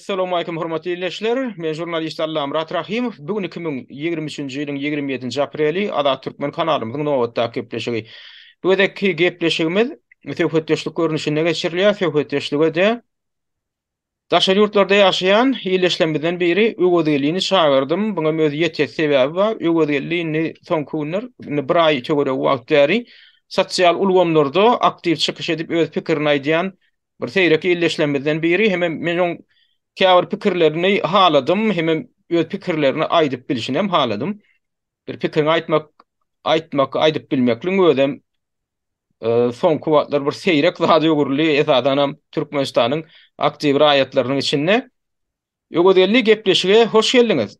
Essalawmalikim hormatly ildeşler. Men žurnalist Allamyrat Rahymow. Bu gün 2023-nji ýylyň 27-nji apreli Azat Türkmen kanalymyzyň nobatdaky gepleşigi. Bu gezekki gepleşigimiz söhbetdeşlik görnüşinde geçirilýär. Söhbetdeşlige-de daşary ýurtlarda ýaşaýan ildeşlerimizden biri Öwezgeldini çagyrdym. Buňam öz ýetesi sebäbi bar. Öwezgeldi indi soňky günler, indi bir aý töweregi wagt bäri sosial ulgamlarda aktiw çykyş edip öz pikirini aýdýan Bir seýrek ildeşlerimizden biri hemem men oň käbir pikirlerini haladym, hemem öz pikirlerini aýdyp bilşinem haladym. Bir pikiriňi aýtmak, aýtmak, aýdyp bilmekligiň özem soňky wagtlar bir seýrek zada öwrüldi, esasanam Türkmenistanyň aktiw raýatlarynyň içinde. Öwezgeldi gepleşige hoş geldiňiz.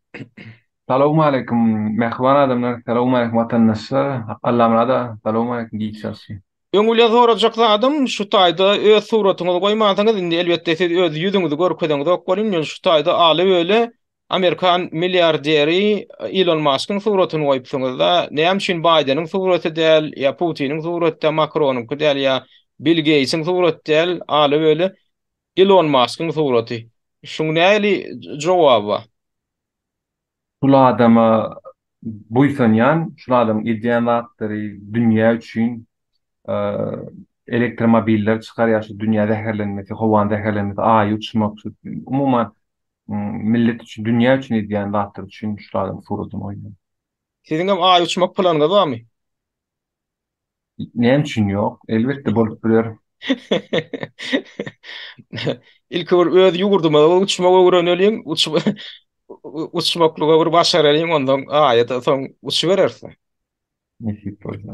Salowmaleýkim mähriban adamlar salowmaleýkim watandaşlar Allamyrat aga salowmaleýkim giç ýagşy. Öňi bilen sorajak zadym şu taýda öz suratyňyzy goýmansyňyz indi elbetde siz öz ýüzüňizi görkezeňizok welin ýöne şu taýda aly-öle amerikan milliarderi Ilon Maskyň suratyny goýupsyňyzda näme üçin Baýdeniň suraty däl ýa Putiniň suraty däl Makronyňky däl ýa Bill Geýtsiň suraty däl aly-öle Ilon Maskyň suraty. Şuň nähili jogaby bar? Şul adama buýsanýan, şul adamyň edýän zatlary dünýä üçin elektromobiller çykarýar, şu dünýä zäherlenmesi, howanyň zäherlenmesi, aýa uçmak, şu umuman millet üçin, dünýä üçin edýän zatlary üçin şul adamyň suratyny goýýan. Siziňem aýa uçmak planyňyz barmy? Näme üçin ýok? Elbetde bolup biler. Ilki bir öz ýurdumyza uçmak öwreneliň, uçup uçmaklyga bir başaralyň, ondan aýa-da soň uçuberersiň. Nesip bolsa.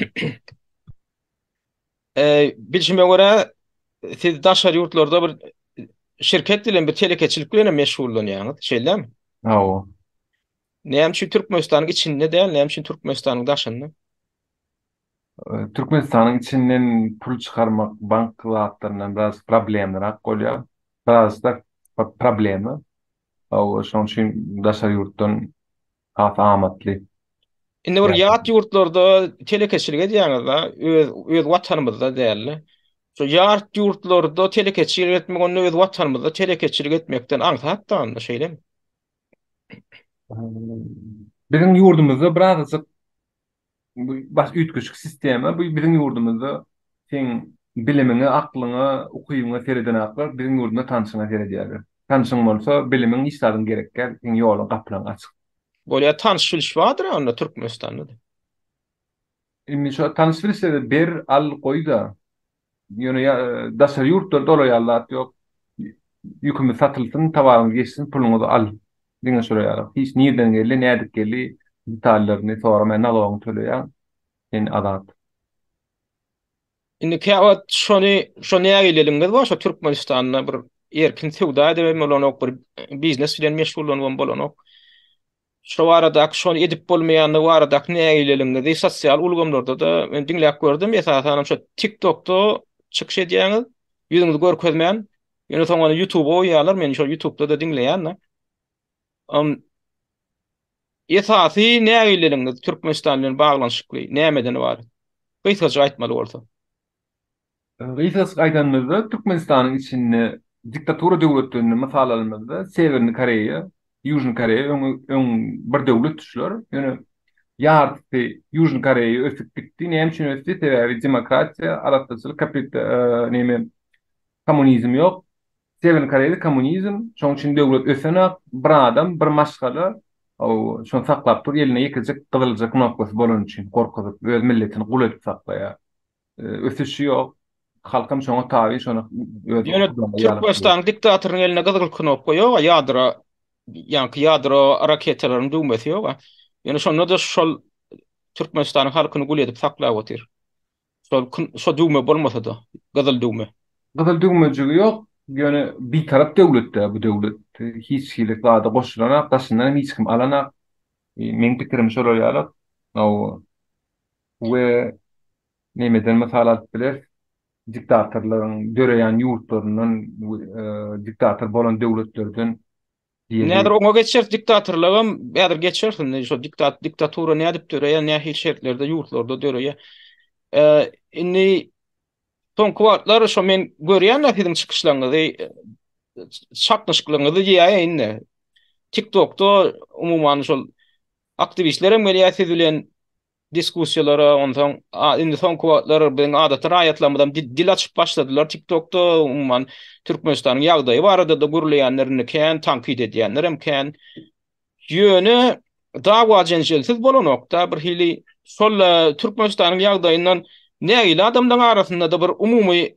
E, bilşime görä, siz daşary ýurtlarda bir şirket bilen, bir telekeçilik bilen hem meşgullanýaňyz, şeýlemi? Hawa. Näme üçin Türkmenistanyň içinde däl, näme üçin Türkmenistanyň daşynda? Türkmenistanyň içinden pul çykarmak bank zatlaryndan biraz problemlirak bolýar. Biraz da problema. Hawa, şonuň üçin daşary ýurtdan has amatly. Indi bir ýat ýurtlarda telekeçilik edýäňiz-de, öz öz watanymyzda däl-de. Şo ýat ýurtlarda telekeçilik etmek onda öz watanymyzda telekeçilik etmekden aňsat-da onda, şeýlemi? Biziň ýurdumyzda birazajyk Bu baş üýtgeşik sistema. Bu biziň ýurdumyzda seň bilimiňe, aklyňa, ukybyňa seredenaklar, biziň ýurdumyzda tanşyňa seredýärler. Tanşyň bolsa, bilimiň hiç zadyň gerek däl, seň ýoluň gapylaň açyk. Bolýa tanyş-biliş bardyr-a onda Türkmenistanda-da. Indi şo tanyş-bilişleri ber, al, goý-da. Ýöne daşary ýurtlarda olar ýaly zat ýok. Ýükümiz satylsyn, towaryňyz geçsin, puluňyzy al. Diňe şolar ýaly. Hiç nirden geldi, nädip geldi detallaryny soramaýan, nalogyňy töleýäň. Sen azat. Indi käwagt şony, şo nägileligiňiz bar, şo Türkmenistanda bir erkin söwda edibem bolanok, bir biznes bilen meşgullanybam bolanok. Şo baradaky, şony edip bolmaýandygy baradaky nägileligiňizi sosial ulgamlarda-da men diňläp gördüm. Esasanam şo TikTokda çykyş edýäňiz, ýüzüňizi görkezmän. Ýöne soň ony YouTubea goýýarlar, men şol YouTubeda-da diňleýän-de. Esasy nägileligiňiz Türkmenistan bilen baglanyşykly nämeden ybarat? Gysgajyk aýtmaly bolsa. Gysgajyk aýdanymyzda, Türkmenistanyň içinde diktatura döwletlerini mysal alanymyzda, Sewernyý Koreýa, Ýužnyý Koreýa öň öň bir döwletdi şular. Ýöne ýarysy Ýužnyý Koreýa ösüp gitdi. Näme üçin ösdi? Sebäbi demokratiýa, arassaçylyk, kapita neme kommunizm ýok. Sewernyý Koreýada kommunizm, şonuň üçin döwlet ösenak, bir adam, bir maşgala şony saklap dur, elinde ýekejik gyzylja knopkasy bolany üçin gorkuzyp, öz milletini gul edip saklaýar. Ösüşi ýok. Halkam şoňa taby, şony öz Ýöne Türkmenistanyň diktatorynyň elinde gyzyl knopka ýok-a, ýadro, ýaňky ýadro raketalaryň düwmesi ýok-a. Ýöne şonda-da şol Türkmenistanyň halkyny gul edip saklap otyr. Şol şo düwme bolmasa-da, gyzyl düwme. Gyzyl düwmejigi ýok, ýöne bitarap döwlet-dä bu döwlet. Hiç hili zada goşulanak, daşyndan hem hiç kim alanak. Meň pikirim şolar ýaly. Hawa. We nemeden mysal alyp bileris, diktatorlaryň döreýän ýurtlaryndan, diktator bolan döwletlerden diýeli. Häzir oňa geçeris, diktatorlygam häzir geçeris indi şo diktat diktatura nädip döreýär, nähili şertlerde ýurtlarda döreýär. Indi soňky wagtlar şo men görýän-de siziň çykyşlaryňyzy. çaknyşyklygyňyzy diýäýeýin indi. TikTokda umuman şol aktiwistler hem gelýär siz bilen diskussiýalara, onsoň indi soňky wagtlar biziň adaty raýatlarymyzam dil açyp başladylar TikTokda, umuman Türkmenistanyň ýagdaýy barada-da gürleýänler indi kän, tankyt edýänler hem kän. Ýöne dawa-jenjelsiz bolanok-da, bir hili şol Türkmenistanyň ýagdaýyndan nägile adamlaryň arasynda-da bir umumy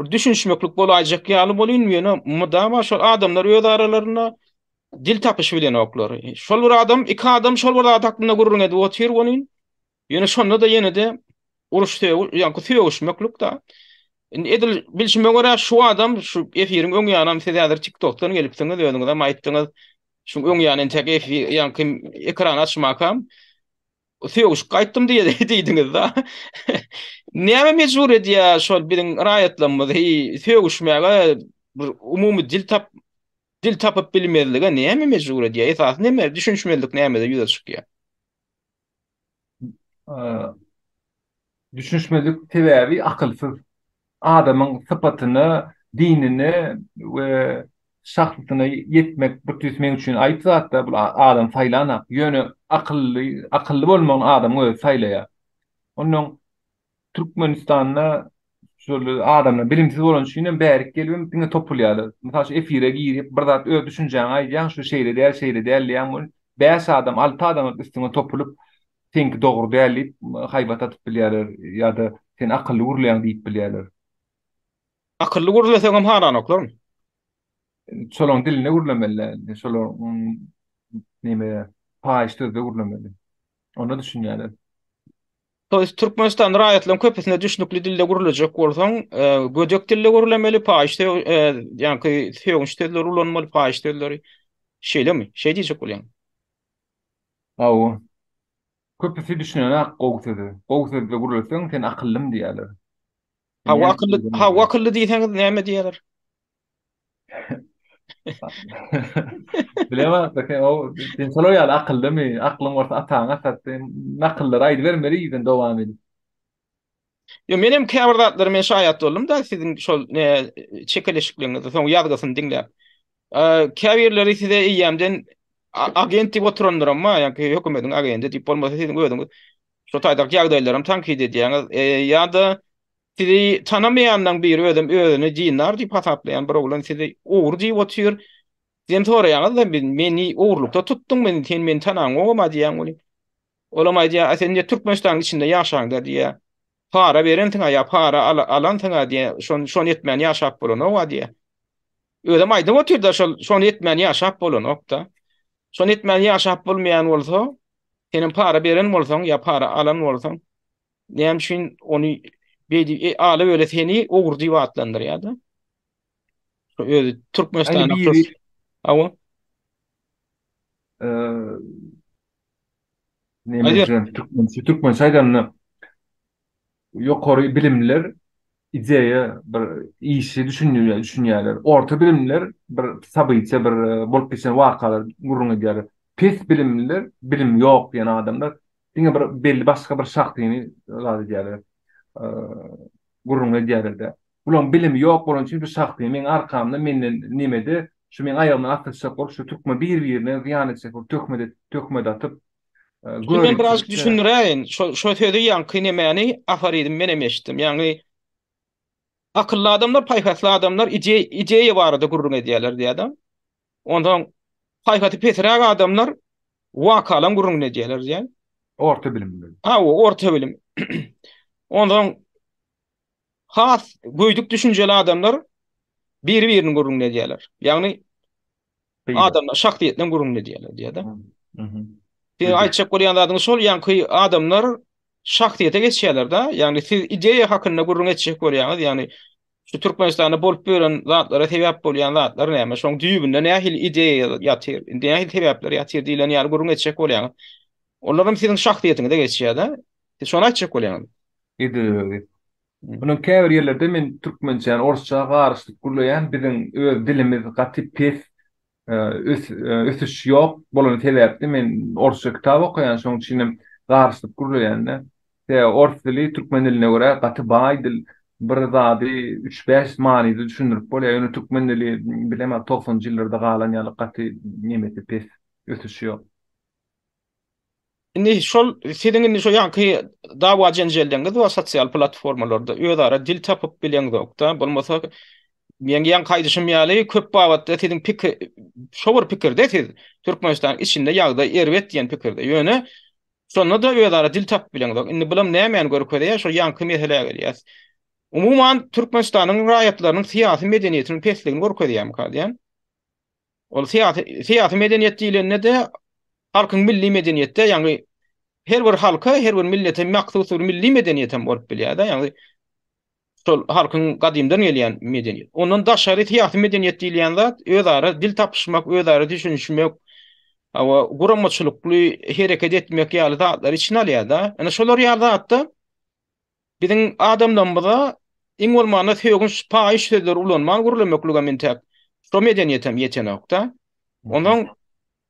bir düşünişmeklik bolaýjak ýaly bolýn, ýöne mydama şol adamlar öz aralarynda dil tapyşybilenoklar. Şol bir adam, iki adam şol bir zat hakynda gürrüň edip otyr welin, ýöne şonda-da ýene-de uruş sögüş, ýaňky sögüşmeklik-da. Indi edil bilşime görä şu adam şu efiriň öň ýanam siz häzir TikTokdan gelipsiňiz, özüňizem aýtdyňyz. Şuň öň ýany entek efir, ýaňky ekrany açmakam sögüşip gaýtdym diýdiňiz-de. Näme mejbur edýär şol biziň raýatlarymyzy sögüşmäge bir umumy dil tap dil tapyp bilmezlige näme mejbur edýär? Esasy näme? Düşünişmezlik nämede ýüze çykýar? Düşünişmezlik sebäbi akylsyz. Adamyň sypatyna, dinine we şahsysyna ýetmek bir tüýs meň üçin aýyp zat-da, bul adam saýlanak. Ýöne akylly, akylly bolmagyny adamyň özi saýlaýar. Onnoň Türkmenistanda şol adamlar bilimsiz bolany üçin hem bärik gelibem diňe topulýarlar. Mysal üçin efire girip bir zat öz düşünjäňi aýdýaň, şu şeýle däl, şeýle däl diýýäň welin, bäş adam, alty adam üstüňe topulyp, seňki dogry däl diýip haýbat atyp bilýärler ýa-da sen akylly gürleýäň diýip bilýärler. Akylly gürleseňem halanoklarmy? Şolaryň dilinde gürlemeli däl, şolaryň neme paýyş sözde gürlemeli. Onda düşünýärler. To ýest Türkmenistan raýatlaryň köpüsine düşnükli dilde gürlejek bolsaň, gödek dilde gürlemeli, paýyş söz, ýaňky sögünç sözleri ulanmaly, paýyş sözleri. Şeýlemi? Şeý diýjek bolýaň. Hawa. Köpüsi düşünenak gowy söze. Gowy sözde gürleseň sen akyllym diýerler. Hawa akylly, hawa akylly diýseňiz näme diýerler? Bilemok, sen o sen şolar ýaly akyllymy? Aklyň bolsa ataňa sat. Sen nakyllary aýdybermeli ýüzden dowam edip. Ýo menem käbir zatlara men şaýat boldum-da siziň şol ne çekeleşikligiňizde soň ýazgysyny diňläp. Käbirleri size eýýämden agent diýip oturanlaram bar, ýa-da hökümetiň agenti diýip bolmasa siziň özüňiz şo taýdaky ýagdaýlaram tankyt edýäňiz. Ýa-da Sizi tanamaýanlaň biri özem özüni dindar diýip hasaplaýan bir oglan sizi ogry diýip otyr. Sizem soraýaňyz-da meni ogrulykda tutduň men sen meni tanaňogam-a diýýäň welin. Olam aýdýar, a sen diýýär Türkmenistanyň içinde ýaşaňda diýýär. Para berensiň-a ýa para alansyň-a diýýär. Şony şony etmän ýaşap bolanok-a diýýär. Özem aýdyp otyr-da şol şony etmän ýaşap bolanok-da. Şony etmän ýaşap bolmaýan bolsa, senem para beren bolsaň ýa para alan bolsaň, Näme üçin ony beýdi e, ala böle seni ogry diýip atlandyrýar-da. Şu özi Türkmenistanda biri Hawa. Näme türkmençe türkmençe aýdanda ýokary bilimler ideýa bir işi düşünýär, düşünýärler. Orta bilimler bir sobytiýa bir bolup geçen wakalar gürrüň edýärler. Pes bilimliler, bilim ýok diýen adamlar diňe bir belli başga bir şahsyny zat edýärler. Gürrüň edýärler-de. Bularyň bilimi ýok bolany üçin bu şahsy meň arkamda menden nemede şu meň aýagymdan aslyşjak bolup şu türkmen bir-birine zyýan etjek bolup töhmet edip töhmet atyp Şuny men birazjyk düşündiräýin. Şo şo sözi ýaňky nemäni aforizm menem eşitdim. Ýagny akylly adamlar, paýhasly adamlar ideýa ideýa barada gürrüň edýärler diýýär-de. Onsoň paýhasy pesräk adamlar wakalaň gürrüňini edýärler diýýär. Orta bilimli. Hawa, orta bilim. Onsoň has göýdük düşünjeli adamlar biri-biriniň gürrüňini edýärler. Ýagny adamlar şahsyýetleň gürrüňini edýärler diýýär-de. Siziň aýtjak bolýan zadyňyz şol, ýaňky adamlar şahsyýete geçýärler-de. Ýagny siz ideýa hakynda gürrüň etjek bolýaňyz, ýagny Şu Türkmenistanda bolup ýören zatlara sebäp bolýan zatlar näme? Şoň düýbünde nähili ideýa ýatyr, nähili sebäpler ýatyr diýlen ýaly gürrüň etjek bolýaňyz. Olaram siziň şahsyýetiňize geçýär-de. Siz şony aýtjak bolýaňyz. Ideologiýa. Munuň käbir ýerlerde men türkmençäni orsça garyşdyryp gürleýän, biziň öz dilimiz gaty pes, ösüş ýok bolany sebäpli men orsça kitap okaýan şoň üçin hem garyşdyryp gürleýän-de. Sebäbi ors dili türkmen diline görä gaty baý dil. Bir zady üç-bäş manyda düşündirip bolýar. Ýöne türkmen dili bilemok togsanjy ýyllarda galan ýaly gaty nemesi pes, ösüşi ýok. Indi şol siziň indi şo ýaňky dawa-jenjelleňiz bar sosial platformalarda özara dil tapyp bileňzokda, bolmasa meň ýaňky aýdyşym ýaly köp babatda siziň pikir şo bir pikirde siz Türkmenistanyň içinde ýagdaý erbet diýen pikirde. Ýöne şonda-da özara dil tapyp bileňzok. Indi bulam nämäni görkezýär? Şo ýaňky meselä gelýäs. Umuman Türkmenistanyň raýatlarynyň syýasy medeniýetiniň pesligini görkezýärmika diýen. Ol syýasy syýasy medeniýet diýlende-de halkyň milli medeniýetde, ýagny her bir halka, her bir millete mahsus bir milli medeniýet hem bolup bilýär-de, ýagny şol halkyň gadymdan gelýän medeniýet. Ondan daşary syýasy medeniýet diýilýän zat özara dil tapyşmak, özara düşünişmek, hawa, guramaçylykly hereket etmek ýaly zatlary içine alýar-da. Ine şolar ýaly zatda Biziň adamlarymyza iň bolmanda sögünç, paýyş sözleri ulanman gürlemekligem entäk şo medeniýetem ýetenok-da. Onsoň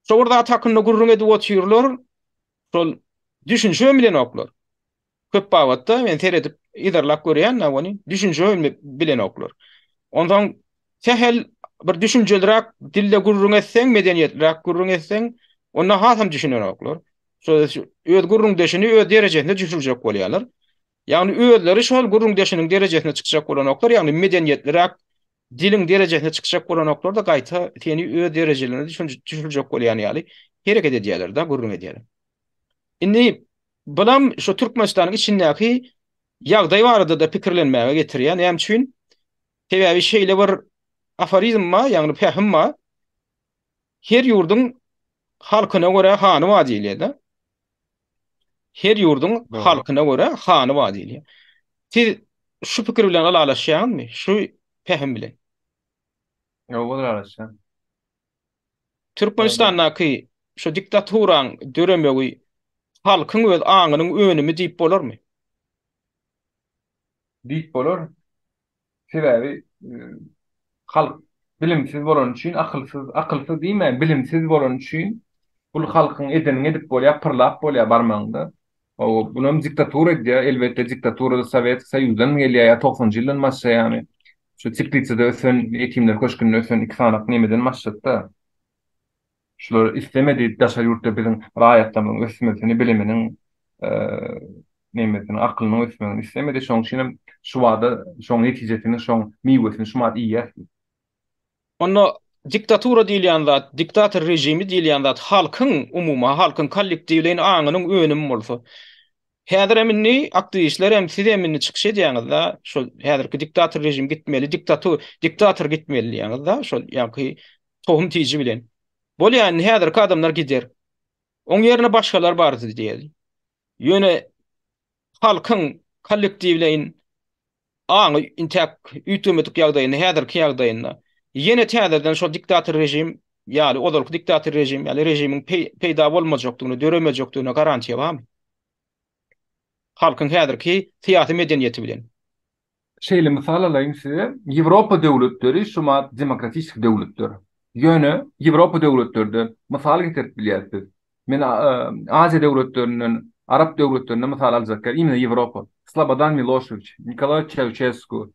şo bir zat hakynda gürrüň edip otyrlar, şol düşünişibem bilenoklar. Köp babatda men seredip, yzarlap görýän-de ony, düşünişibem bilenoklar. Onsoň sähel bir düşünjeliräk dilde gürrüň etseň, medeniýetliräk gürrüň etseň, onda hasam düşünenoklar. Şo öz gürrüňdeşini öz derejesine düşürjek bolýarlar. Ýagny özleri şol gürrüňdeşiniň derejesine çykjak bolanoklar, ýagny medeniýetliräk diliň derejesine çykjak bolanoklar-da, gaýta seni öz derejelerine düşürjek bolýan ýaly hereket edýärler-de, gürrüň edýärler. Indi bulam şu Türkmenistanyň içindäki ýagdaý barada-da pikirlenmäge getirýär. Näme üçin? Sebäbi şeýle bir aforizm bar, ýagny pähim bar. Her ýurduň halkyna görä hany bar diýilýär-de. Her ýurduň halkyna görä hany bar diýilýär. Siz şu pikir bilen ylalaşýaňyzmy? Şu pähim bilen? Ýok, ylalaşýan. Türkmenistandaky şu diktaturaň döremegi halkyň öz aňynyň önümi diýip bolarmy? Diýip bolar. Sebäbi halk bilimsiz bolany üçin, akylsyz, akylsyz diýmän, bilimsiz bolany üçin bul halkyň edenini edip bolýar, pyrlap bolýar barmagyňda. Hawa, bunam diktatura edýär. Elbetde diktatura-da Sowet Soýuzdan gelýär ýa togsanjy ýyldan başlaýarmy. Şu teplitsada ösen, ýetimler köşgünde ösen iki sanak nemeden başlady-da. Şular islemedi daşary ýurtda biziň raýatlarymyzyň ösmesini, biliminiň nemesini, akylynyň ösmegini islemedi. Şoň üçin hem şu bada şoň netijesini, şoň miwesini şu mat iýýäs biz. Onda diktatura diýilýän zat, diktator režimi diýilýän zat halkyň, umuman halkyň kollektiwleýin aňynyň önümi bolsa, Häzirem indi aktiwistler hem siz hem indi çykyş edýäňiz-da, şol häzirki diktator režim gitmeli, diktatur, diktator gitmeli diýýäňiz-da, şol ýaňky tohum tiji bilen. Bolýa indi häzirki adamlar gider. Oň ýerine başgalar bardy diýeli. Ýöne halkyň kollektiwleýin aňy intäk üýtgemedik ýagdaýynda, häzirki ýagdaýynda ýene täzeden şol diktator režim ýaly, ozalky diktator režim ýaly režimiň peýda bolmajakdygyna, döremejekdigine garantiýa barmy? Halkyň häzirki syýasy medeniýeti bilen. Şeýle mysal alaýyn size, Ýewropa döwletleri şumat demokratiçki döwletler. Ýöne Ýewropa döwletlerde mysal getirip bilýäris biz. Men Aziýa döwletlerinden, arap döwletlerinden mysal aljak däl, imенно Ýewropa. Slobodan Miloşewiç, Nikolaý Çauçesku,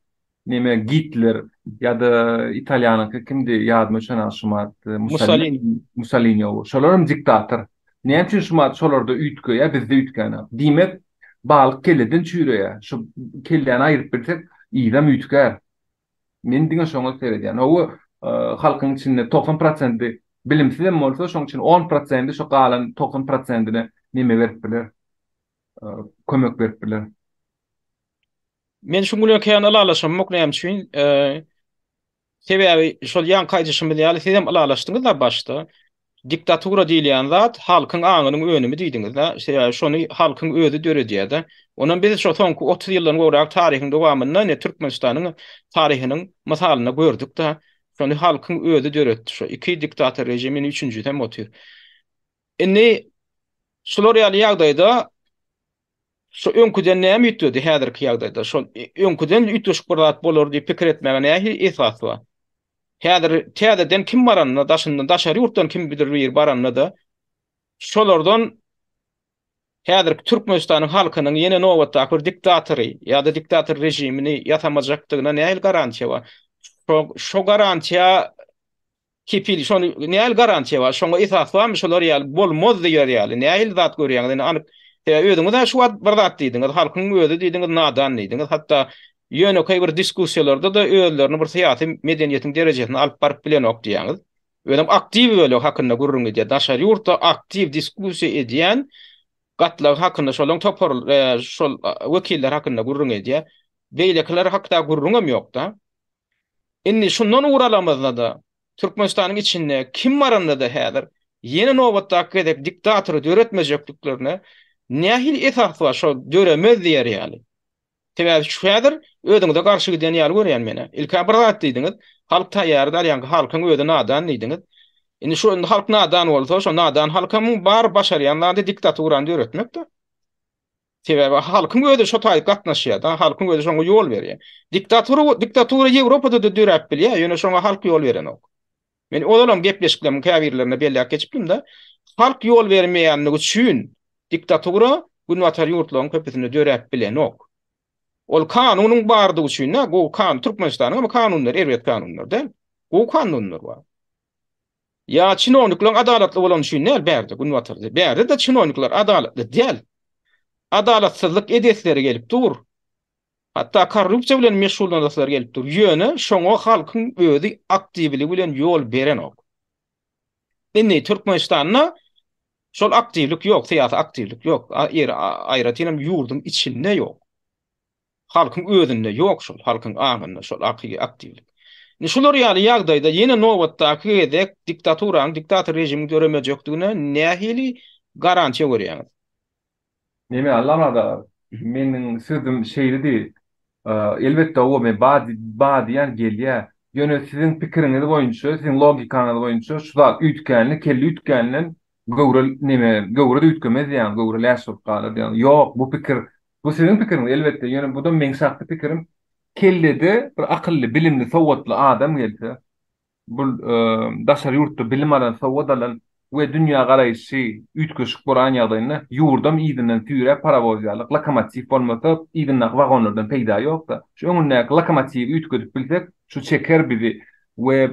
neme Gitler ýa-da Italýanyňky kimdi ýadyma düşenok şumat, Mussolini. Mussolini owo. Şolar hem diktator. Näme üçin şumat şolarda üýtgeýär, bizde üýtgänok? Diýmek, balyk kelleden çüýreýär. Şu kelläni aýryp bilsek, yzam üýtgär. Men diňe şoňa seredýän. Hawa, halkyň içinde 90 prosenti bilimsizem bolsa, şoň üçin 10 prosenti şo galan 90 prosentine neme berip biler? Kömek berip biler. Men şuň bilen kän ylalaşamok näme üçin? Sebäbi şol ýaňky aýdyşymyz ýaly sizem ylalaşdyňyz-da başda. Diktatura diýilýän zat halkyň aňynyň önümi diýdiňiz-de. Sebäbi şony halkyň özi döredýär-de. Onam biz şo soňky 30 ýyldan gowrak taryhyň dowamynda ine Türkmenistanyň taryhynyň mysalynda gördük-de. Şony halkyň özi döretdi. Şo iki diktator režimi indi üçünjisi hem otyr. Indi şular ýaly ýagdaýda Şu öňküden näme üýtgedi häzirki ýagdaýda? Şol öňküden üýtgeşik bir zat bolar diýip pikir etmäge nähili esas bar? Häzir täzeden kim baranda, daşyndan, daşary ýurtdan kimdir biri baranda-da, şolardan. Häzirki Türkmenistanyň halkynyň ýene nobatdaky bir diktatory ýa-da diktator režimini ýasamajakdygyna nähili garantiýa bar? Şo şo garantiýa kepil, şony nähili garantiýa bar? Şoňa esas barmy şolar ýaly bolmaz diýer ýaly? Nähili zat görýäňiz? Indi anyk sebäbi özüňiz-ä şu wagt bir zat diýdiňiz, halkyň özi diýdiňiz nadan diýdiňiz. Hatda ýönekeý bir diskussiýalarda-da özlerini bir syýasy medeniýetiň derejesine alyp baryp bilenok diýýäňiz. Özem aktiw bölek hakynda gürrüň edýär. Daşary ýurtda aktiw diskussiýa edýän gatlagy hakynda, şolaň topar, şol wekiller hakynda gürrüň edýär. Beýlekiler hakda gürrüňem ýok-da. Indi şundan ugur alamyzda-da, Türkmenistanyň içinde kim baranda-da häzir ýene nobatdaky gezek diktatory döretmejekdiklerine nähili esas bar şol döremez diýer ýaly. Sebäbi şu häzir özüňize garşy giden ýaly görýän menä. Ilkä bir zat diýdiňiz, halk taýýar däl ýaňky halkyň özi nadan diýdiňiz. Indi şu indi halk nadan bolsa, şo nadan halkamyň bar başarýan zady diktaturany döretmekde. Sebäbi halkyň özi şo taýy gatnaşýar-da, halkyň özi şoňa ýol berýär. Diktatura diktatura Ýewropada-da döräp bilýär, ýöne şoňa halk ýol berenok. Men ozalam gepleşiklerimiň käbirlerinde belläp geçipdim-de, halk ýol bermeýänligi üçin diktatura günbatar ýurtlaryň köpüsinde döräp bilenok. Ol kanunyň bardygy üçin dä, gowy kanun, Türkmenistanyň hem kanunlary erbet kanunlar däl. Gowy kanunlar bar. Ýa çinownikleriň adalatly bolany üçin däl bärde, günbatarda. Bärde-de çinownikler adalatly däl. Adalatsyzlyk edesleri gelip dur. Hatda korrupsiýa bilen meşgullanasylary gelip dur. Ýöne şoňa halkyň özi aktiwligi bilen ýol berenok. Indi Türkmenistanda şol aktiwlik ýok, syýasy aktiwlik ýok. Ýeri aýratynam ýurduň içinde ýok. Halkyň özünde ýok şol, halkyň aňynda şol aktiwlik. Indi şular ýaly ýagdaýda ýene nobatdaky gezek diktaturanyň, diktator režimiň döremejekdigine nähili garantiýa görýäňiz? Neme Allamyrat aga, meniň sözüm şeýledi, elbetde hawa men ba ba diýýän gelýä, ýöne siziň pikiriňiz boýunça, siziň logikaňyz boýunça şu zat üýtgände, kelle üýtgänden göwre neme, göwre-de üýtgemez diýýäňiz, göwre läş bolup galar diýýäňiz. Ýok, bu pikir, bu siziň pikiriňiz elbetde, ýöne bu-da meň şahsy pikirim. Kellede bir akylly, bilimli, sowatly adam gelse, Bu daşary ýurtda bilim alan, sowat alan we dünýä garaýşy üýtgeşik bolan ýagdaýynda ýurdam yzyndan süýräp parowoz ýaly lokomotiw bolmasa yzyndaky wagonlardan peýda ýok-da. Şu öňündäki lokomotiwi üýtgedip bilsek şu çeker bizi we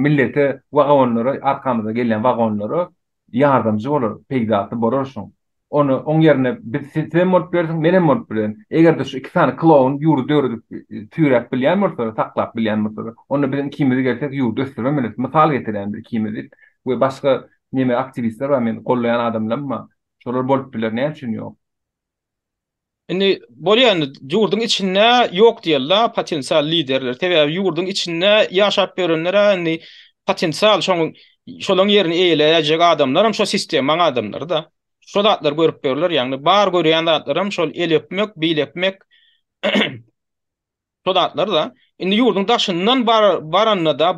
millete wagonlara arkamyzda gelýän wagonlara ýardamjy bolar, peýdasy bolar şuň. Ony oň ýerine biz sizem bolup bilersiň, menem bolup bilerin. Eger-de şu iki sany kloun ýurdy döredip, süýräp bilýän bolsalar, saklap bilýän bolsalar, onda biziň ikimiz gelsek ýurdy ösdüribem bileris. Mysal getirýän biz ikimiz diýip we başga neme aktiwistler bar, meni gollaýan adamlarym bar. Şolar bolup biler, näme üçin ýok? Indi bolýa indi ýurduň içinde ýok diýeli potensial liderler. Sebäbi ýurduň içinde ýaşap ýörenler indi potensial şoň şolaň ýerini eýeläýjek adamlaram şo sistemaň adamlary-da. Şo zatlary görüp ýörler, ýagny bar görýän zatlaram şol el öpmek, bil öpmek Şo zatlar-da. Indi ýurduň daşyndan baranda-da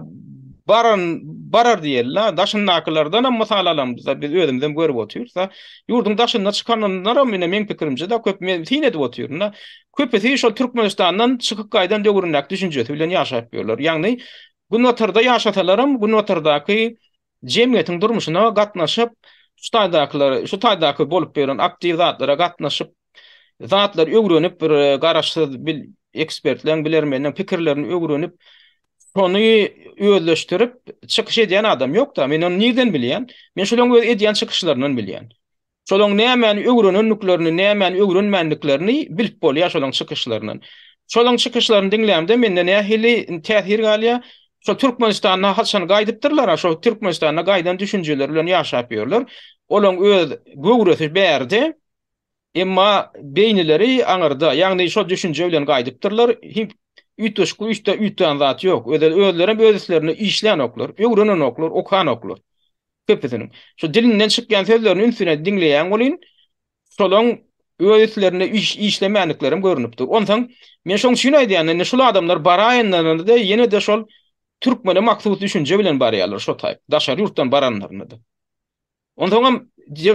baran barar diýeli-la. Daşyndakylardanam mysal alamyzda biz özümizem görüp otyrys-da. Ýurduň daşynda çykanlaram ine meň pikirimçe-de köp men syn edip otyryn-da. Köpüsi şol Türkmenistandan çykyp gaýdan döwründäki düşünjesi bilen ýaşap ýörler. Ýagny Günbatarda ýaşasalaram Günbatardaky jemgyýetiň durmuşyna gatnaşyp, şu taýdakylar, şu taýdaky bolup ýören aktiw zatlara gatnaşyp, zatlary öwrenip, bir e, garaşsyz bil, ekspertleň, bilermenleň pikirlerini öwrenip, şony özleşdirip çykyş edýän adam ýok-da. Men ony nirden bilýän? Men şolaryň öz edýän çykyşlaryndan bilýän. Şolaň nämäni öwrenendiklerini, nämäni öwrenmändiklerini bilip bolýar şolaň çykyşlaryndan. Şolaň çykyşlaryny diňlämde mende nähili täsir galýar? Şol Türkmenistanda haçan gaýdypdyrlar-a, şol Türkmenistanda gaýdan düşünjeleri bilen ýaşap ýörler. Olaň öz göwresi bärde, emma beýnileri aňyrda, ýagny şol düşünje bilen gaýdypdyrlar. Üýtgeşik üýtgän üýtgän zat ýok. Özlerem öz üstlerinde işlänoklar, öwrenenoklar, okanoklar. Köpüsiniň. Şu dilinden çykýan sözlerini üns bilen diňleýäň welin, şolaň öz üstlerinde iş işlemänliklerem görnüp dur. Onsoň men şoň üçin aýdýan, indi şul adamlar baraýanlarynda-da ýene-de şol türkmene mahsus düşünje bilen barýarlar şo taýp, daşary ýurtdan baranlarynda-da. Onsoňam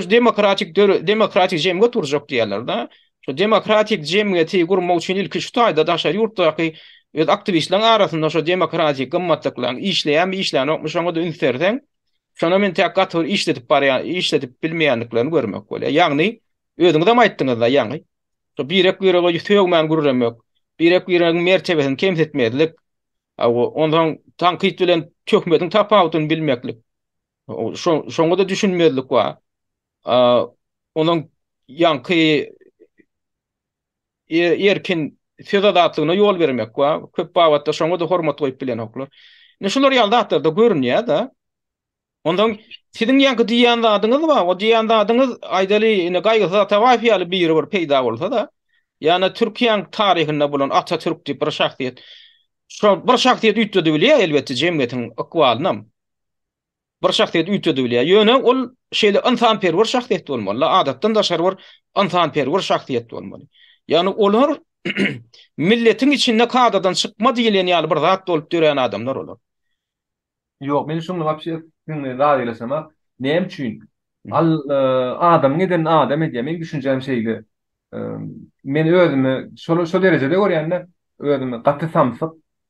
demokratik demokratik jemgyýet gurjak diýýärler-de. Şu demokratik jemgyýeti gurmak üçin ilki şu taýda daşary ýurtdaky öz aktiwistleriň arasynda şu demokratik gymmatlyklaryň işleýärmi, işlänokmy şoňa-da üns berseň, şonam entäk gaty bir işledip barýan, işledip bilmeýändiklerini görmek bolýar. Ýagny. Özüňizem aýtdyňyz-da ýaňy. Şo birek-birege sögmän gürlemek, birek-biregiň mertebesini kemsitmezlik, onsoň tankyt bilen töhmediň tapawudyny bilmeklik. Şo şoňa-da düşünmezlik bar. Onuň ýaňky erkin söz azatlygyna ýol bermek bar. Köp babatda şoňa-da hormat goýup bilenoklar. Indi şular ýaly zatlar-da görünýär-de. Onsoň siziň ýaňky diýýän zadyňyz bar. O diýýän zadyňyz aýdaly indi Gaýgysyz Atabaýew ýaly biri bir peýda bolsa-da, ýa-da Türkiýäň taryhynda bolan Atatürk diýip bir şahsyýet. Şo bir şahsyýet üýtgedi bilýär elbetde jemgyýetiň ykbalynam. Bir şahsyýet üýtgedi bilýär. Ýöne ol şeýle ynsanperwer şahsyýet bolmaly, adatdan daşary bir ynsanperwer şahsyýet bolmaly. Ýagny olar milletiň içinde kadadan çykma diýlen ýaly bir zat bolup dörän adamlar olar. Ýok, men şuňa wapşe siziň bilen razylaşamak. Näme üçin? Al adamyň edenini adam edýär. Meň düşünjäm şeýle. Men özümi şol şo derejede görýän-de, özümi gaty samsyk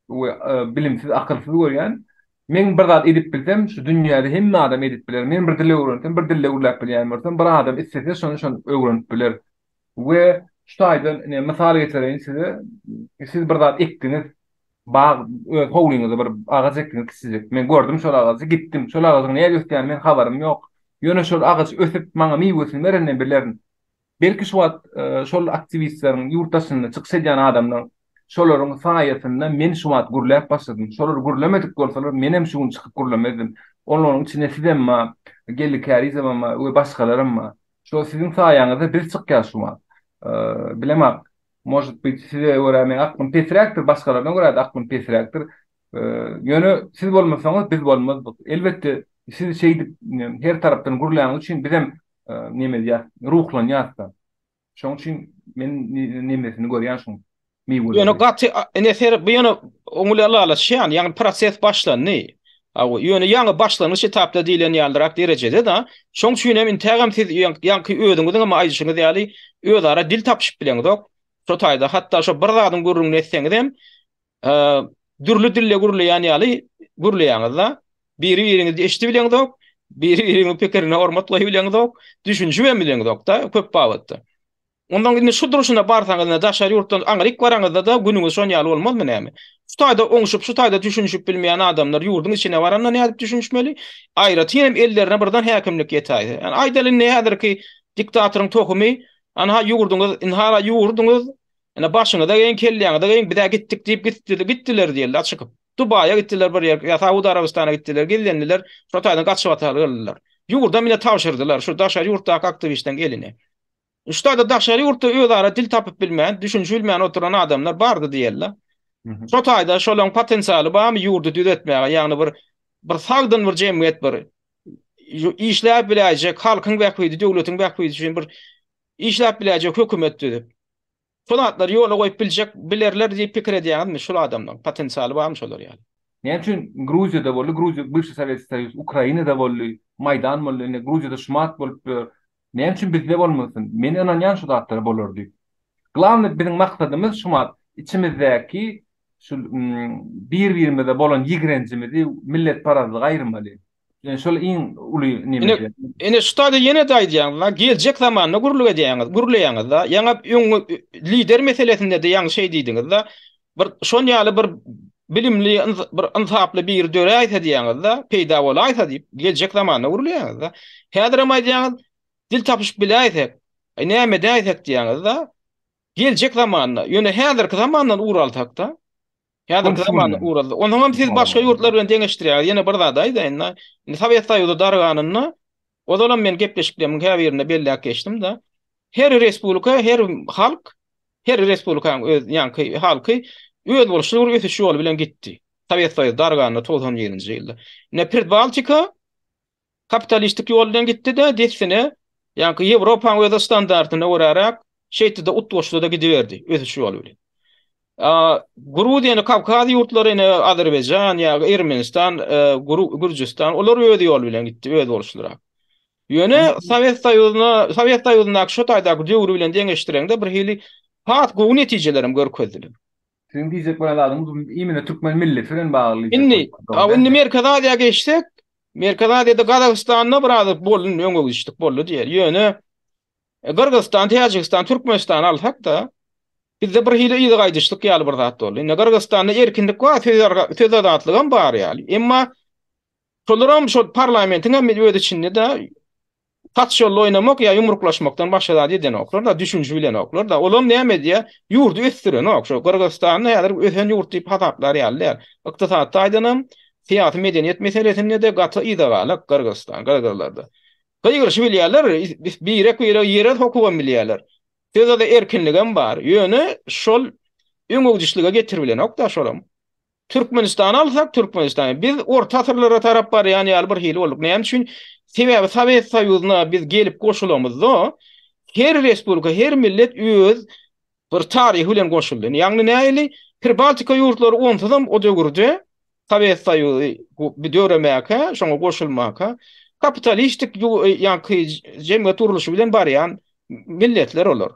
we bilimsiz, akylsyz görýän. Men bir zat edip bilsem, şu dünýäde hemme adam edip biler. Men bir dil öwrensem, bir dilde gürläp bilýän bolsam, bir adam islese şony şony öwrenip biler. We şu taýdan ine mysal getireýin size. Siz bir zat ekdiňiz. Bag, öz howlyňyzda bir agaç ekdiňiz kiçijik. Men gördüm şol agajy, gitdim. Şol agajyň nädip ösýänini men habarym ýok. Ýöne şol agaç ösüp, maňa miwesini berenini bilerin. Belki şu wagt şol aktiwistleriň, ýurt daşynda çykyş edýän adamlaryň, şolaryň saýasynda men şu wagt gürläp başladym. Şolar gürlemedik bolsalar, menem şu gün çykyp gürlemezdim. Olaryň içinde sizem bar, Geldi Kärizowam bar we başgalaram bar. Şo siziň saýaňyzda biz çykýas şu wagt. Bilemok, Может быть, size görä meň aklym pesräkdir, başgalaryna görä-de aklym pesräkdir. Ýöne siz bolmasaňyz, biz bolmazdyk. Elbetde, siz şeýdip her tarapdan gürläniňiz üçin bizem neme edýäs, ruhlanýas-da. Şonuň üçin men nemesini görýän şuň, miwelerini. Ýöne gaty, ine ser, bu ýöne oň bilen ylalaşýan, ýagny proses başlandy. Hawa, ýöne ýaňy başlangyç etapda diýlen ýalyrak derejede-de, şoň üçin hem intägem siz ýaňky özüňiziň hem aýdyşyňyz ýaly özara dil tapyşyp bileňizok. Şo taýda hatda şo bir zadyň gürrüňini etseňiz hem, dürli dilde gürleýän ýaly gürleýäňiz-de. Biri-biriňizi eşidibileňizok, biri-biriňiziň pikirine hormat goýubileňizok, düşünişibem bileňizok-da köp babatda. Ondan indi şu durşuna barsaňyz indi daşary ýurtdan aňryk baraňyzda-da günüňiz şon ýaly bolmazmy näme? Şu taýda oňşup, şu taýda düşünişip bilmeýän adamlar ýurduň içine baranda nädip düşünişmeli? Aýratyn hem ellerine birden häkimlik ýetäýse. Ýani aýdaly indi häzirki diktatoryň tohumy, anha ýurduňyz, ynha ýurduňyz, ine başyňyza geýiň, kelläňize geýiň, biz-ä gitdik diýip gitdi, gitdiler diýeli çykyp. Dubaýa gitdiler bir ýer, ýa Saud Arabystana gitdiler, gizlendiler, şo taýdan gaçybatalga galdylar. Ýurdam ine tabşyrdylar şu daşary ýurtdaky aktiwistleriň eline. Ştada daşary ýurtda özara dil tapyp bilmän, düşünişi bilmän oturan adamlar bardy diýeli. Şo taýda şolaň potensialy barmy ýurdy düzetmäge, ýagny bir bir sagdyn bir jemgyýet bir işläp biläýjek, halkyň bähbidi, döwletiň bähbidi üçin bir işläp biläýjek hökümet düzüp. Şol zatlary ýola goýup biljek, bilerler diýip pikir edýäňizmi şul adamlaryň potensialy barmy şolar ýaly? Näme üçin Gruziýada boldy, Gruziýa, bywşy Sowetskiý Soýuz, Ukrainada boldy, Maýdan boldy, indi Gruziýada şumat bolup ýör. Näme üçin bizde bolmasyn? Men ynanýan şu zatlara bolar diýip. Glawnyý biziň maksadymyz şumat içimizdäki şu bir-birimize bolan ýigrenjimizi, milletparazlygy aýyrmaly. Ine şol iň uly neme. Ine, ine şu taýda ýene-de aýdýaňyz-la, geljek zamanda gürlük edýäňiz, gürleýäňiz-da. Ýaňy öň lider meselesinde-de ýaňy şeý diýdiňiz-de. Bir şon ýaly bir bilimli, bir ynsaply biri döräýse diýýäňiz-de, peýda bolaýsa diýip, geljek zamanda gürleýäňiz-de. Häzirem aýdýaňyz, dil tapyşyp biläýsek, aý näme edäýsek diýýäňiz-de. Geljek zamanda, ýöne häzirki zamandan ugur alsak-da, Häzirki zamanda ugur alsak. Onsoňam siz başga ýurtlar bilen deňeşdirýäňiz. Ýene bir zat aýdaýyn-da. Indi Sowet Soýuzy darganynda, ozalam men gepleşiklerimiň käbirinde belläp geçdim-de, her respublika, her halk, her respublikanyň öz ýaňky halky özboluşly bir ösüş ýoly bilen gitdi. Sowet Soýuzy darganynda 91-nji ýylda. Ine Pribaltika kapitalistik ýol bilen gitdi-de, dessine ýaňky Ýewropanyň öz standartyna göräräk şeýtdi-de utgaşdy-da gidiberdi ösüş ýoly bilen. Gruziýany, Kawkaz ýurtlary ine Azerbaýjan ýa Ermenistan, Gürjüstan olar öz ýoly bilen gitdi, özboluşlyrak. Ýöne Sowet Soýuzyna, Sowet Soýuzyndaky şo taýdaky döwri bilen deňeşdireňde bir hili has gowy netijelerem görkezdiler. Siziň diýjek bolan zadyňyz bu imенно türkmen milleti bilen bagly diýjek Indi, bolýaňyz, indi Merkezi Aziýa geçsek, Merkezi Aziýada Gazagystanda biraz boldy, öňe gidişlik boldy diýeli. Ýöne. Gyrgyzystan, Täjigistan, Türkmenistany alsak-da, bizde bir hili yza gaýdyşlyk ýaly bir zat boldy. Indi Gyrgyzystanda erkinlik bar, söz azatlygam bar ýaly. Emma şolaram şol parlamentiň hem öz içinde-de Saç ýolda oýnamak ýa ýumruklaşmakdan başga zat edenoklar-da, düşünişi bilenoklar-da. Olam näme edýär? Ýurdy ösdürenok. Şo Gyrgyzystany häzir ösen ýurt diýip hasaplar ýaly däl. Ykdysady taýdanam, syýasy medeniýet meselesinde-de gaty yza galak Gyrgyzystan, gyrgyzlarda. Gygyryşy bilýärler, birek-biregi ýere sokubam bilýärler. Sözde erkinligem bar. Ýöne şol öňegidişlige getiribilenok-da şolam. Türkmenistany alsak, Türkmenistan, biz orta asyrlara tarap barýan ýaly bir hili bolduk. Näme üçin? Sebäbi Sowet Soýuzyna biz gelip goşulamyzda, her respublika, her millet öz bir taryhy bilen goşuldy. Ýagny nähili? Pribaltika ýurtlary onsuzam o döwürde Sowet Soýuzy döremäkä, şoňa goşulmaka, kapitalistik ýaňky jemgyýet gurluşy bilen barýan milletler olar.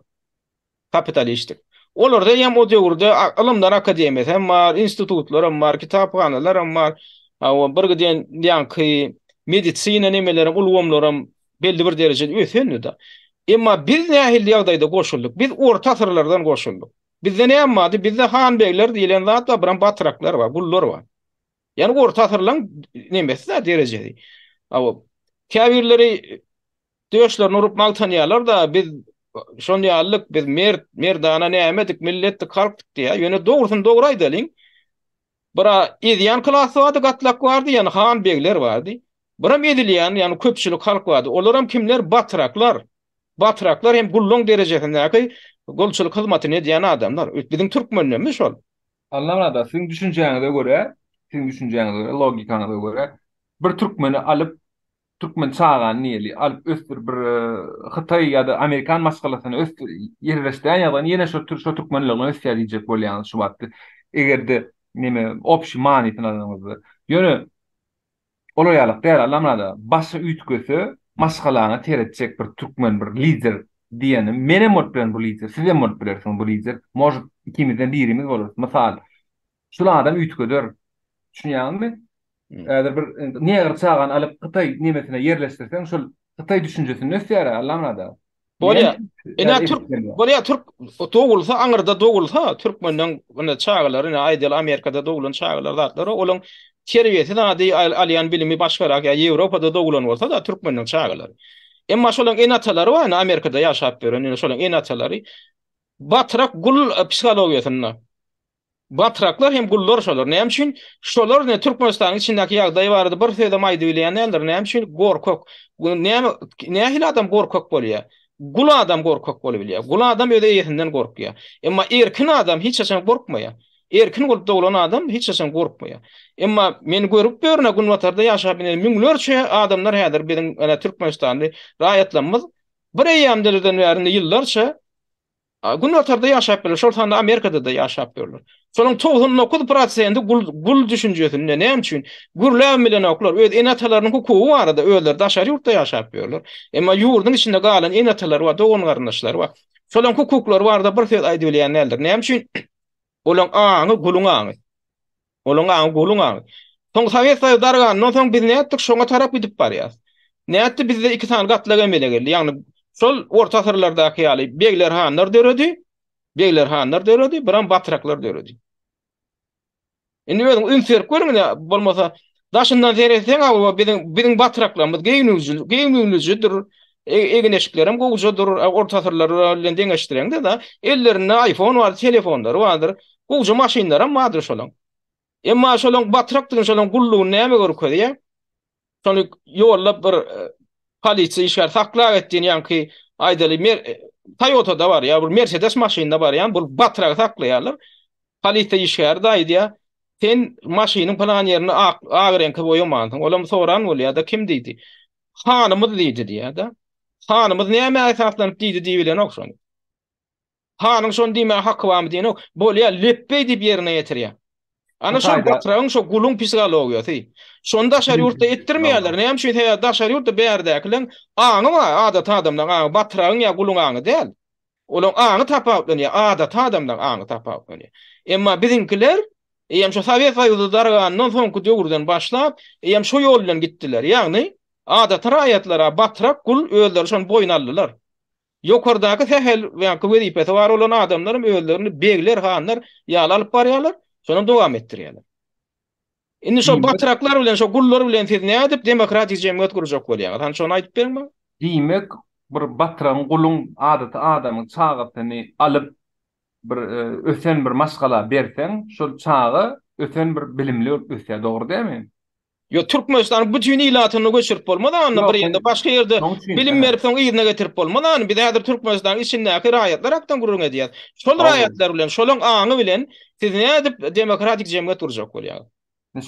Kapitalistik. Olarda hem o döwürde ylymlar akademiýasy hem bar, institutlar hem bar, kitaphanalar hem bar. Hawa, bir giden ýaňky medisina nemelerem, ulgamlaram belli bir derejede ösendi-de. Emma biz nähili ýagdaýda goşuldyk? Biz orta asyrlardan goşuldyk. Bizde näme bardy? Bizde han-begler diýlen zat bar, biram batraklar bar, gullar bar. Ýagny orta asyrlaryň nemesi-de derejesi. Hawa, käbirleri Döşlerini urup magtanýarlar-da, biz şon ýalydyk, biz mert, merdana nämedik, milletdik, halkdyk diýýär. Ýöne dogrusyny dogry aýdalyň, bir-a ezýän klas bardy, gatlak bardy, ýagny han-begler bardy. Biram ezilýän, ýagny köpçülik halk bardy. Olaram kimler? Batraklar. Batraklar hem gullaň derejesindäki gulçulyk hyzmatyny edýän adamlar. Biziň türkmenlerimiz şol. Allamyrat aga, siziň düşünjäňize görä, siziň düşünjäňize görä, logikaňyza görä, bir türkmeni alyp, Türkmen çagany diýeli, alyp ösdür bir hytaý ýa-da amerikan maşgalasyna ösdür, ýerleşdirýän ýagdaýynda ýene şo şo türkmenligine ösýär diýjek bolýaňyz şu wagtky. Eger-de neme obşi manysyny alanyňyzda. Ýöne olar ýalyk däl Allamyrat aga. Başy üýtgese maşgalaňa seretjek bir türkmen bir lider diýeni menem bolup bilerin bu lider, sizem bolup bilersiňiz bu lider. Может ikimizden birimiz bolarys. Mysal, Şul adam üýtgeder. Düşünýäňizmi? Häzir bir negr çagany alyp hytaý nemesine ýerleşdirseň, şol hytaý düşünjesinde ösýär Allamyrat aga. Bolýa. Ine türk, bolýa türk dogulsa, aňyrda dogulsa, türkmenden ine çagalary, ine aýdaly Amerikada doglan çagalar zatlar, olaň terbiýesi zady alýan bilimi başgarak ýa Ýewropada doglan bolsa-da türkmenden çagalary. Emma şolaň ene-atalary bar, ine Amerikada ýaşap ýören, ine şolaň ene-atalary batrak gul psihologiýasynda. Batraklar hem gullar şolar. Näme üçin? Şolar ne Türkmenistanyň içindäki ýagdaý barada bir sözem aýdybilýän däldir. Näme üçin? Gorkak. Näme nähili adam gorkak bolýar? Gul adam gorkak bolubilýär. Gul adam öz eýesinden gorkýar. Emma erkin adam hiç haçan gorkmaýar. Erkin bolup doglan adam hiç haçan gorkmaýar. Emma men görüp ýörün, günbatarda ýaşap ine müňlerçe adamlar häzir biziň ine türkmenistanly raýatlarymyz bir eýýämdelerden bäri indi ýyllarça Günbatarda ýaşap ýörler, şol sanda Amerikada-da ýaşap ýörler. Şolaryň 99 prosenti gul, gul düşünjesinde. Näme üçin? Gürläbem bilenoklar. Öz ene-atalarynyň hukugy barada özleri daşary ýurtda ýaşap ýörler. Emma ýurduň içinde galan ene-atalary bar, dogan-garyndaşlary bar. Şolaryň hukuklary barada bir söz aýdybilýän däldir. Näme üçin? Olaryň aňy guluň aňy. Olaň aňy guluň aňy. Soň Sowet Soýuzy dargandan soň biz nätdik şoňa tarap gidip barýas. Nätdi bizde iki sany gatlak emele geldi. Ýagny şol orta asyrlardaky ýaly begler hanlar döredi. Begler hanlar döredi, biram batraklar döredi. Indi özüň üns berip görüň ine bolmasa daşyndan seretseň awa biziň biziň batraklarymyz geýnüwji geýnüwlijidir. E, egin-eşiklerem gowujadyr, orta asyrlar bilen deňeşdireňde-de ellerinde iPhone bar, telefonlary bardyr. Gowja maşynlaram bardyr şolaň. Emma şolaň batrakdygyny, şolaň gullugyny näme görkezýär? Şony ýolda bir e, polisiýa işgäri saklap etdiğini ýaňky aýdaly mer e, Toyota-da barýar, bir Mercedes maşynda barýan bu batragy saklaýarlar. Polisiýa işgäri de aýdýar, sen maşynyň plan ýerini ak, ak reňke boýamansyň. Olam soran bolýar-da, kim diýdi? Hanymyz diýdi diýýär-de. Hanymyz nämä esaslanyp diýdi diýibilenok şony. Hanyň şony diýmäge haky barmy diýenok. Bolýar, lepbeý diýip ýerine ýetirýär. Ana şol batragyň, şo guluň psihologiýasy. Şony daşary ýurtda etdirmeýärler. Näme üçin? Sebäbi daşary ýurtda bärdäkileň aňy bar, adaty adamlaň aňy, batragyň ýa guluň aňy däl. Olaň aňy tapawutlanýar, adaty adamlaň aňy tapawutlanýar. Emma biziňkiler eýýäm şo Sowet Soýuzy dargandan soňky döwürden başlap, eýýäm şo ýol bilen gitdiler. Ýagny, adaty raýatlara batrak, gul özleri şony boýun aldylar. Ýokardaky sähel ýaňky wezipesi bar bolan adamlaram özlerini begler, hanlar ýaly alyp barýarlar, şonam dowam etdirýärler. Indi şo batraklar bilen, şo gullar bilen siz nädip demokratik jemgyýet gurjak bolýaňyz? Hany şony aýdyp beriň maňa. Diýmek, bir batragyň, guluň, adaty adamyň çagasyny alyp, bir ösen bir maşgala berseň, şol çaga ösen bir bilimli bolup ösýär, dogry dälmi? Ýok, Türkmenistanyň bütin ilatyny göçürip bolmaz anda bir ýerde, başga ýerde bilim berip soň yzyna getirip bolmaz any. Biz häzir Türkmenistanyň içindäki raýatlar hakdan gürrüň edýäs. Şol raýatlar bilen, şolaň aňy bilen siz nädip demokratik jemgyýet gurjak bolýaňyz?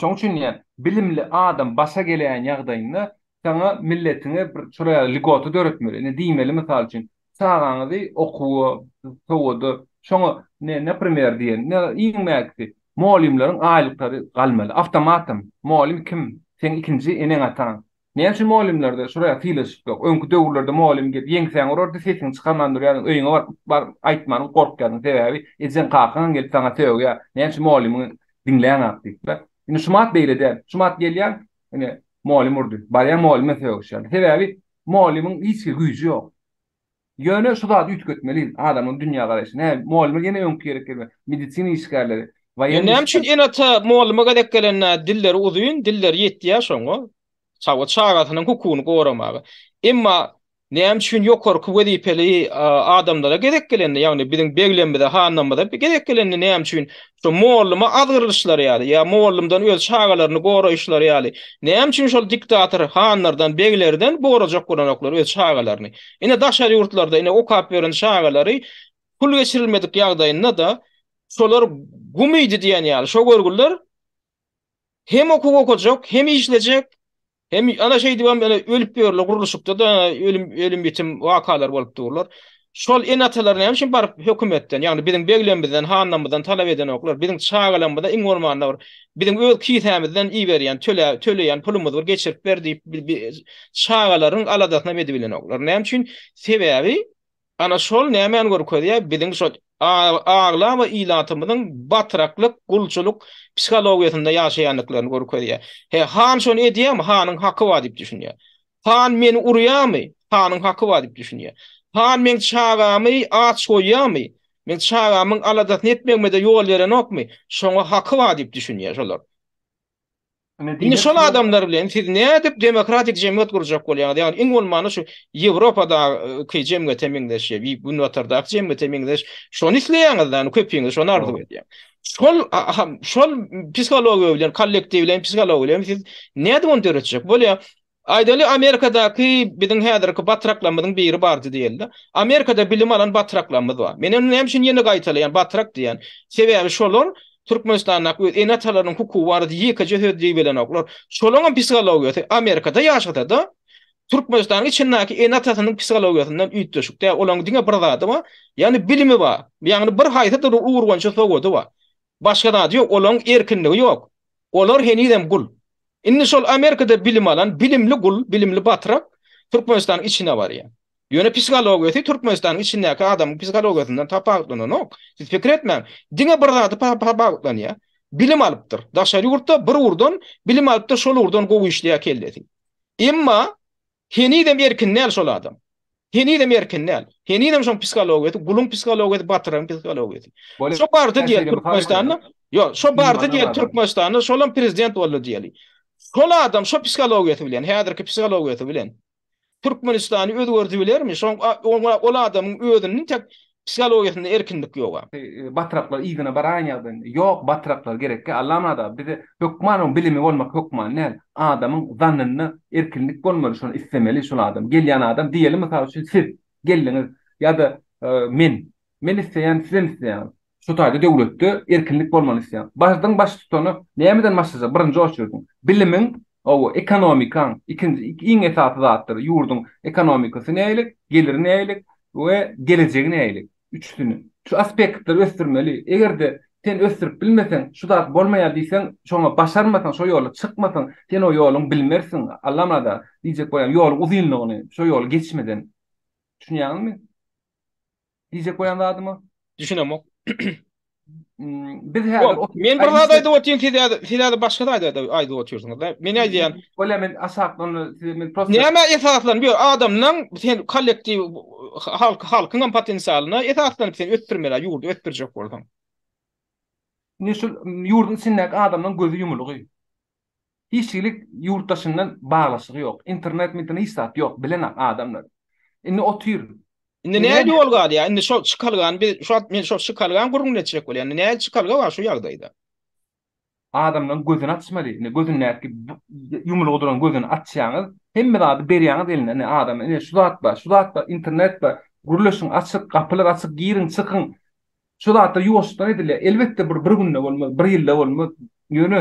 Şoň üçin diýýän, bilimli adam başa geläýen ýagdaýynda saňa milletiňe bir şolar ýaly lgota döretmeli. Ine diýmeli mysal üçin, çagaňyzy okuwa, sowada, şoňa ne naprimer diýen, ne iň mäkisi mugallymlaryň aýlyklary galmaly. Awtomatam. Mugallym kim? Seň ikinji eneň-ataň. Näme üçin mugallymlarda şolar ýaly sylaşyk ýok? Öňki döwürlerde mugallym gelip ýeňsäňi urardy, sesiňi çykarman durýardyň, öýüňe baryp baryp aýtmanyň gorkýardyň. Sebäbi ejeň kakaňam gelip saňa sögýär. Näme üçin mugallymyňy diňläňok diýip. Indi şumat beýle däl. Şumat gelýäň, ine mugallym urdy. Barýaň mugallym bilen sögüşýärler. Sebäbi mugallymyň hiç hili güýji ýok. Ýöne şu zady üýtgetmeli, adamyň dünýä garaýşy. Näme, mugallymlar ýene öňki ýere gelmeli. Medisina işgärleri, Ýa näme üçin ene-ata mugallyma gezek gelende dilleri uzyn, dilleri ýetýär şoňa, çaga çagasynyň hukugyny goramaga. Emma näme üçin ýokarky wezipeli adamlara gezek gelende, ýagny biziň beglerimize, hanlarymyza gezek gelende näme üçin şo mugallyma azgyrylyşlary ýaly ýa mugallymdan öz çagalaryny goraýyşlary ýaly, näme üçin şol diktator hanlardan, beglerden gorajak bolanoklar öz çagalaryny? Ine daşary ýurtlarda ine okap ýören çagalary pul geçirilmedik ýagdaýynda-da Şolar gum iýdi diýen ýaly, şo görgüliler hem okuw okajak, hem işlejek, hem ana şeýdibem ýöne ölüp ýörler, gurluşykda-da ölüm ölüm-ýitim wakalar bolup durlar. Şol ene-atalar näme üçin baryp hökümetden, ýagny biziň beglerimizden, hanlarymyzdan talap edenoklar, biziň çagalarymyza iň bolmanda bir biziň öz kisämizden iberýän, töle töleýän pulumyzy bir geçirip ber diýip çagalaryň aladasyny hem edibilenoklar. Näme üçin? Sebäbi Ana şol nämäni görkezýär? Biziň şol aglaba ilatymyzyň batraklyk, gulçulyk psihologiýasynda ýaşaýandyklaryny görkezýär. He, han şony edýärmi? Hanyň haky bar diýip düşünýär. Han meni urýarmy? Hanyň haky bar diýip düşünýär. Han meň çagamy aç goýýarmy? Meň çagamyň aladasyny etmegime-de ýol berenokmy? Şoňa haky bar diýip düşünýär şolar. Indi şol adamlar bilen siz nädip demokratik jemgyýet gurjak bolýaňyz? Ýagny iň bolmanda şu Ýewropadaky jemgyýete meňzeş, Günbatardaky jemgyýete meňzeş şony isleýäňiz ýagny köpüňiz şony arzuw edýär. Şol şol psihologiýa bilen, kollektiw bilen, psihologiýa bilen siz nädip ony döretjek bolýar? Aýdaly Amerikadaky biziň häzirki batraklarymyzyň biri bardy diýeli-de. Amerikada bilim alan batraklarymyz bar. Men ony näme üçin ýene gaýtalaýan, batrak diýýän. Sebäbi şolar Türkmenistandaky öz ene-atalarynyň hukugy barada ýekeje söz diýibilenoklar. Şolaňam psihologiýasy Amerikada ýaşasa-da, Türkmenistanyň içindäki ene-atasynyň psihologiýasyndan üýtgeşik däl. Olaryň diňe bir zady bar, ýagny bilimi bar. Ýagny bir haýsydyr bir ugur boýunça sowady bar. Başga zady ýok, olaryň erkinligi ýok. Olar henizem gul. Indi şol Amerikada bilim alan bilimli gul, bilimli batrak Türkmenistanyň içine barýar. Ýöne psihologiýasy Türkmenistanyň içindäki adamyň psihologiýasyndan tapawutlananok. Siz pikir etmäň. Diňe bir zady tapawutlanýar. Bilim alypdyr. Daşary ýurtda bir ugurdan bilim alypdyr, şol ugurdan gowy işleýär kellesi. Emma Henizem erkin däl şol adam. Henizem erkin däl. Henizem şoň psihologiýasy, guluň psihologiýasy, batyragyň psihologiýasy. Şo bardy diýeli Türkmenistanda. Ýok, şo bardy diýeli Türkmenistanda, şolam prezident boldy diýeli. Şol adam şo psihologiýasy bilen, häzirki psihologiýasy bilen Türkmenistany özgerdibilermi? Şoň oňa ol adamyň özüniň tek Psihologiýasynda erkinlik ýoga. Batraklar yzyna baraýyn ýagdaýynda. Ýok batraklar gerekgä Allamyrat aga bize hökman oň bilimi bolmak hökman däl. Adamyň zannynda erkinlik bolmaly şony islemeli şol adam. Gelýän adam diýeli mysal üçin siz geldiňiz ýa-da men. Men isleýän sizem isleýäňiz. Şu taýda döwletde erkinlik bolmaly isleýän. Başdyň baştutany nämeden başlajak birinji oçerdiň. Bilimiň hawa ekonomikaň ikinji iň esasy zatdyr ýurduň ekonomikasy näilik geliri näilik we gelejegi näilik üçüsini şu aspektleri ösdürmeli egerde sen ösdürip bilmeseň şu zat bolmaýar diýseň şoňa başarmasaň şo ýola çykmasaň sen o ýoluň bilmersiň Allamyrat aga diýjek bolýan ýoluň uzynlygyny şo ýoly geçmeden düşünýäňizmi? Diýjek bolýan zadyma? Düşünemok. Biz häzir Men bir zat aýdyp otyryn, siz häzir siz häzir başga zat aýdyp otyrsyňyz da. Men aýdýan. Bolýa men aşakdan size men prosta Nämä esaslanyp ýör? Adamlaň sen kollektiw halk halkyň hem potensialyna esaslanyp sen ösdürmeli ýurdy ösdürjek bolsaň. Indi şu ýurduň içindäki adamlaryň gözi ýumulgy. Hiç hili ýurt daşyndan baglaşygy ýok. Internet minternet hiç zat ýok. Bilenak adamlar. Indi otyr. Indi nähili ýol galýar? Indi şo çykalgany biz şu wagt men şo çykalgany gürrüňini etjek bolýan. Indi nähili çykalga bar şu ýagdaýda? Adamlaryň gözüni açmaly. Indi gözündäki ýumulgy duran gözüni açýaňyz, hemme zady berýäňiz eline. Ine adama ine şu zat bar, şu zat bar, internet bar. Gürleşiň, açyk, gapylar açyk, giriň, çykyň. Şu zatlar ýuwaşlykdan edilýär. Elbetde bir bir günde bolmaz, bir ýylda bolmaz. Ýöne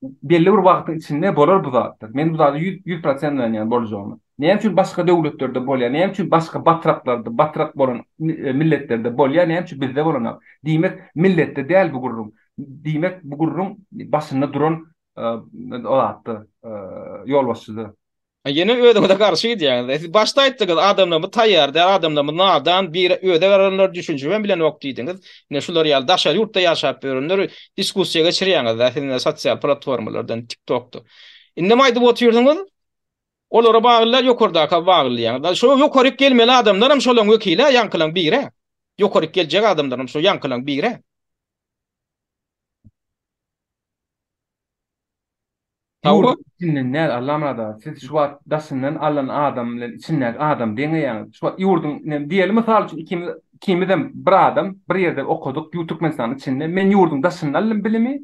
belli bir wagtyň içinde bolar bu zatlar. Men bu zada 100% ynanýan boljagyna. Näme üçin başga döwletlerde bolýar? Näme üçin başga batraklarda, batrak bolan e, milletlerde bolýar? Näme üçin bizde bolanok? Diýmek, milletde däl bu gürrüň. Diýmek, bu gürrüň başynda duran e, o zatda, e, ýolbaşçyda. Ýene özüňize garşy gidýäňiz. Siz başda aýtdyňyz, adamlarymyz taýýar däl, adamlarymyz nadan, bir öze baranlar düşünjibem bilenok diýdiňiz. Ine şular ýaly daşary ýurtda ýaşap ýörenler diskussiýa geçirýäňiz-dä siz ine sosial platformalardan, TikTokda. Indem aýdyp otyrsyňyz, olara bagly däl, ýokardaka bagly diýýäňiz. Şo ýokaryk gelmeli adamlaram şolaň wekili-ä, ýaňkylaň biri-ä. Ýokaryk geljek adamlaram şo ýaňkylaň biri-ä. Ýurduň içinden däl Allamyrat aga, siz şu wagt daşyndan alan adam bilen içindäki adamy deňeýäňiz. Şu wagt ýurduň ine diýeli mysal üçin ikimiz ikimizem bir adam bir ýerde okadyk ýu Türkmenistanyň içinde. Men ýurduň daşyndan aldym bilimi.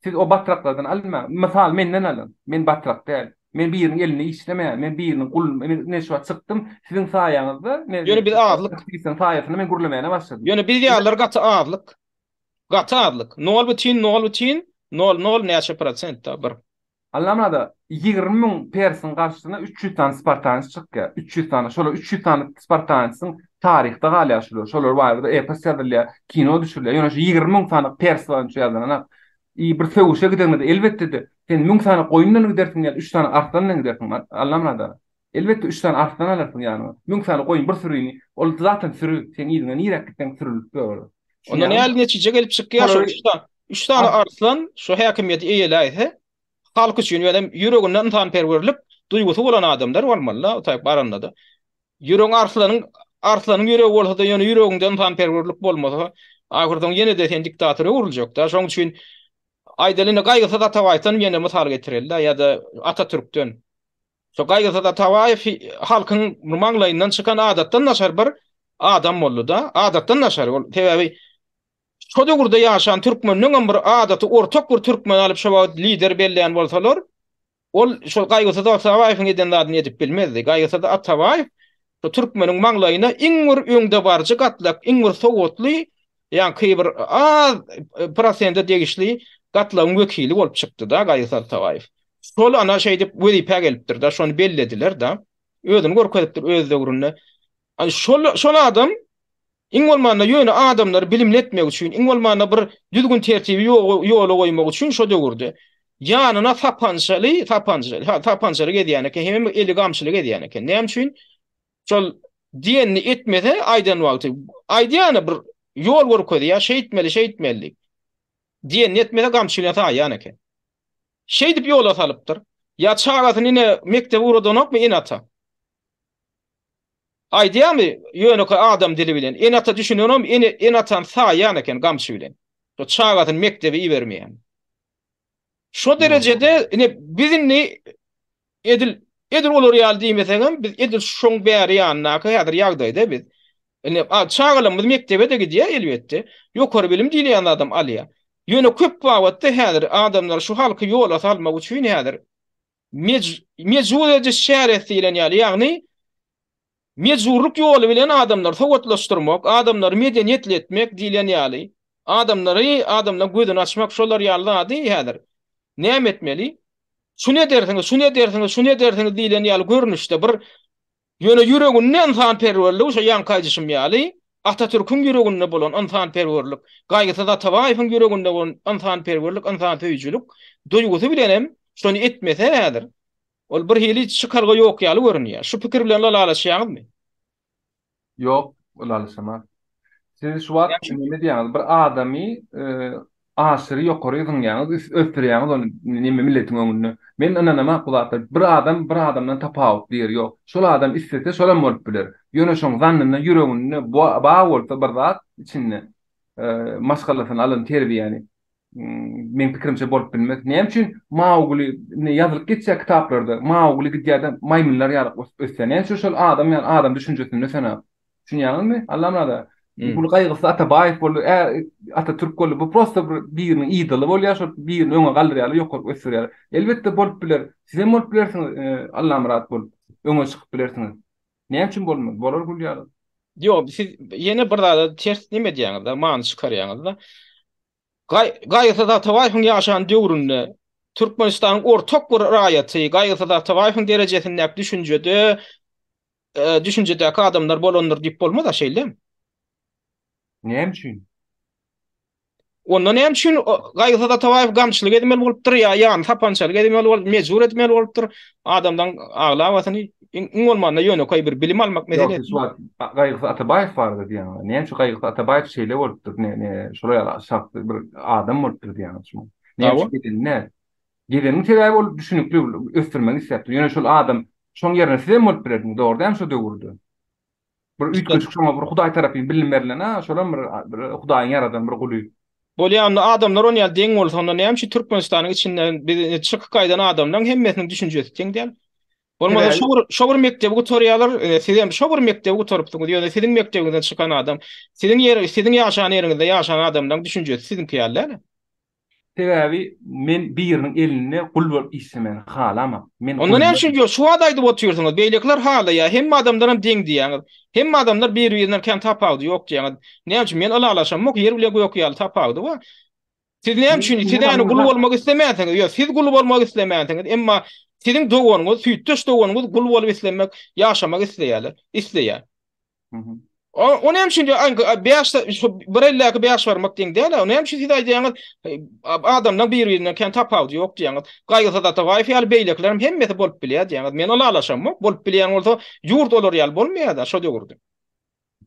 Siz o batraklardan almaň. Mysal menden alyň. Men batrak däl. Men biriniň elinde işlemeýän. Men biriniň guly. Men ine şu wagt çykdym. Siziň saýaňyzda men Ýöne biz azlyk. Siziň saýasynda men gürlemäne başladym. Ýöne biz ýalylar gaty azlyk. Gaty azlyk. Nol bütin nol bütin nol nol näçe prosent da bir. Allamyrat 20 müň persiň garşysyna 300 sany spartanes çykýar. 300 sany. Şolar 300 sany spartanesiň taryhda galýar şular. Şolar barada epos ýazylýar, kino düşürilýär. Ýöne şu 20 müň sany pers boýunça ýazylanak. I bir söweşe gideňde elbetde-de sen 1000 sany goýun bilen gidersiň ýa 3 sany arslan bilen gidersiň. Allamyrat aga. Elbetde üç sany arslan alarsyň ýanyňa. Müň sany goýun bir sürini, ol zaten süri, seň yzyňa niräk gitseň sürülip ýör. Onda nähili netije gelip çykýar şo üç sany, üç sany arslan şo häkimiýeti eýeläýse, halk üçin özem ýüreginde ynsanperwerlik duýgusy bolan adamlar bolmaly-da, o taýyk baranda-da. Ýüregiň arslanyň arslanyň ýüregi bolsa-da ýöne ýüregiňde ynsanperwerlik bolmasa, ahyrsoňy ýene-de sen diktatora öwrüljek-dä. Şonuň üçin aýdaly indi Gaýgysyz Atabaýdan ýene mysal getireli-dä ýa-da Atatürkden. Şo Gaýgysyz Atabaýew halkyň maňlaýyndan çykan adatdan daşary bir adam boldy-da. Adatdan daşary ol. Sebäbi şo döwürde ýaşan türkmenleňem bir adaty ortak bir türkmeni alyp şo wagt lider bellän bolsalar, ol şol Gaýgysyz Atabaýewiň eden zadyny edip bilmezdi. Gaýgysyz Atabaýew şo türkmeniň maňlaýyna iň bir öňdebaryjy gatlak, iň bir sowatly, ýaňky bir az prosente degişli gatlagyň wekili bolup çykdy-da Gaýgysyz Atabaýew. Şol ana şeýdip wezipä gelipdir-de, şony bellediler-de. Özüni görkezipdir öz döwründe. Ana şol şol adam iň bolmanda ýöne adamlary bilimli etmek üçin, iň bolmanda bir düzgün-tertibi ýola goýmak üçin şo döwürde ýanyna sapançaly, sapançaly, ha, sapançaly gezýän eken, hemem eli gamçyly gezýän eken. Näme üçin? Şol diýenini etmese, aýdan wagty, aýdýany bir ýol görkezýär, şeýtmeli, şeýtmeli diýip. Diýenini etmese gamçy bilen saýýan eken. Şeýdip ýola salypdyr. Ýa çagasyny ine mekdebe ugradanokmy ene-ata? Aýdýarmy ýönekeý adam dili bilen? Ene-ata düşünenom ene ene-atany saýýan eken gamçy bilen. Şo çagasyny mekdebe ibermeýän. Şo derejede ine biz indi Edil edil olar ýaly diýmeseňem, biz edil şoň bäri ýanyndaky häzir ýagdaýda biz. Indi çagalarymyz mekdebe-de gidýär elbetde. Ýokary bilim diýilýän zadam alýar. Ýöne köp babatda häzir adamlar şu halky ýola salmak üçin häzir mejbur ediş çäresi diýlen ýaly, ýagny Mejburlyk ýoly bilen adamlary sowatlaşdyrmak, adamlary medeniýetli etmek diýlen ýaly, adamlary, adamlaryň gözüni açmak şolar ýaly zady häzir näme etmeli? Şuny edersiňiz, şuny edersiňiz, şuny edersiňiz diýlen ýaly görnüşde bir ýöne ýüreginde ynsanperwerligi şo ýaňky aýdyşym ýaly Atatürküň ýüreginde bolan ynsanperwerlik, Gaýgysyz Atabaýewiň ýüreginde bolan ynsanperwerlik, ynsansöýüjilik duýgusy bilenem şony etmese häzir Ol bir hili çykalga ýok ýaly görünýär. Şu pikir bilen ylalaşýaňyzmy? Ýok, ylalaşamok. Siz şu wagt neme diýýäňiz? Bir adamy e, Aşyry ýokary zyňýaňyz, ösdürýäňiz ony neme milletiň öňünde. Men ynanamak bu zatlara. Bir adam bir adamdan tapawutly ýeri ýok. Şol adam islese şolam bolup biler. Ýöne şoň zannynda ýüreginde bar bolsa bir zat içinde maşgalasyndan alan terbiýäni meň pikirimçe bolup bilmez. Näme üçin Maugli indi ýazylyp geçýär kitaplarda. Maugli gidýär-de maýmynlar ýaly ösýär. Näme üçin şol adam ýaly adam düşünjesinde ösenok? Düşünýäňizmi? Allamyrat aga. Bu Gaýgysyz Atabaýew boldy, ä Atatürk boldy. Bu prosta bir biriniň idoly bolýar, şol birini öňe galdyrýarlar, ýokary ösdürýärler. Elbetde bolup biler. Sizem bolup bilersiňiz, Allamyrat bolup öňe çykyp bilersiňiz. Näme üçin bolmaz? Bolar gül ýaly. Ýok, siz ýene bir zada ters neme edýäňiz-de, many çykarýaňyz-da. Gaýgysyz Atabaýewiň ýaşan döwründe Türkmenistanyň ortak bir raýaty Gaýgysyz Atabaýewiň derejesindäki düşünjede düşünjedäki adamlar bolandyr diýip bolmaz-a, şeýlemi? Näme üçin? Onda näme üçin Gaýgysyz Atabaýew gamçylyk edmeli bolupdyr ýa ýany sapançalyk edmeli bolup, mejbur etmeli bolupdyr adamlaryň aglabasyny iň bolmanda ýönekeý bir bilim almak meselesi. Ýok, siz şu wagt Gaýgysyz Atabaýew barada diýýäňiz. Näme üçin Gaýgysyz Atabaýew şeýle bolupdyr, ne ne şolar ýaly şahsy bir adam bolupdyr diýýäňiz şu. Näme üçin gelenini däl. Geleniniň sebäbi ol düşünikli ösdürmegi isläpdir. Ýöne şol adam şoň ýerine sizem bolup bilerdiňiz, dogry dälmi şo döwürde? Bir üýtgeşik şoňa bir Hudaý tarapyn bilim berlen ha, şolam bir bir Hudaýyň ýaradan bir guly. Bolýa onda adamlar onýaly deň bolsa onda näme üçin Türkmenistanyň içinden biz çykyp gaýdan adamlaň hemmesiniň düşünjesi deň däl? Bolmasa şo bir şo bir mekdebi gutarýarlar, siz hem şo bir mekdebi gutarypsyňyz, ýöne siziň mekdebiňizden çykan adam, siziň ýer siziň ýaşan ýeriňizde ýaşan adamlaň düşünjesi siziňki ýaly däl. Sebäbi men biriniň elinde gul bolup işlemäni halamok. Men Onda näme üçin ýok şu wagt aýdyp otyrsyňyz, beýlekiler halaýar, hemme adamlaram deň diýýäňiz. Hemme adamlar bir-birinden kän tapawudy ýok diýýäňiz. Näme üçin men ylalaşamok, ýer bilen gök ýaly tapawudy bar. Siz näme üçin siz ýani gul bolmak islemänsiňiz, ýok siz gul bolmak islemänsiňiz, emma siziň doganyňyz, süýtdeş doganyňyz gul bolup islemek, ýaşamak isleýärler, isleýär. O näme üçin bäş şu bir eldäki bäş barmak deň däl-ä. Näme üçin siz aýdýaňyz, adamlaryň bir-birinden kän tapawudy ýok diýýäňiz. Gaýgysyz Atabaýew ýaly beýlekilerem hemmesi bolup bilýär diýýäňiz. Men ylalaşamok. Bolup bilýän bolsa, ýurt olar ýaly bolmaýar-da şo döwürde.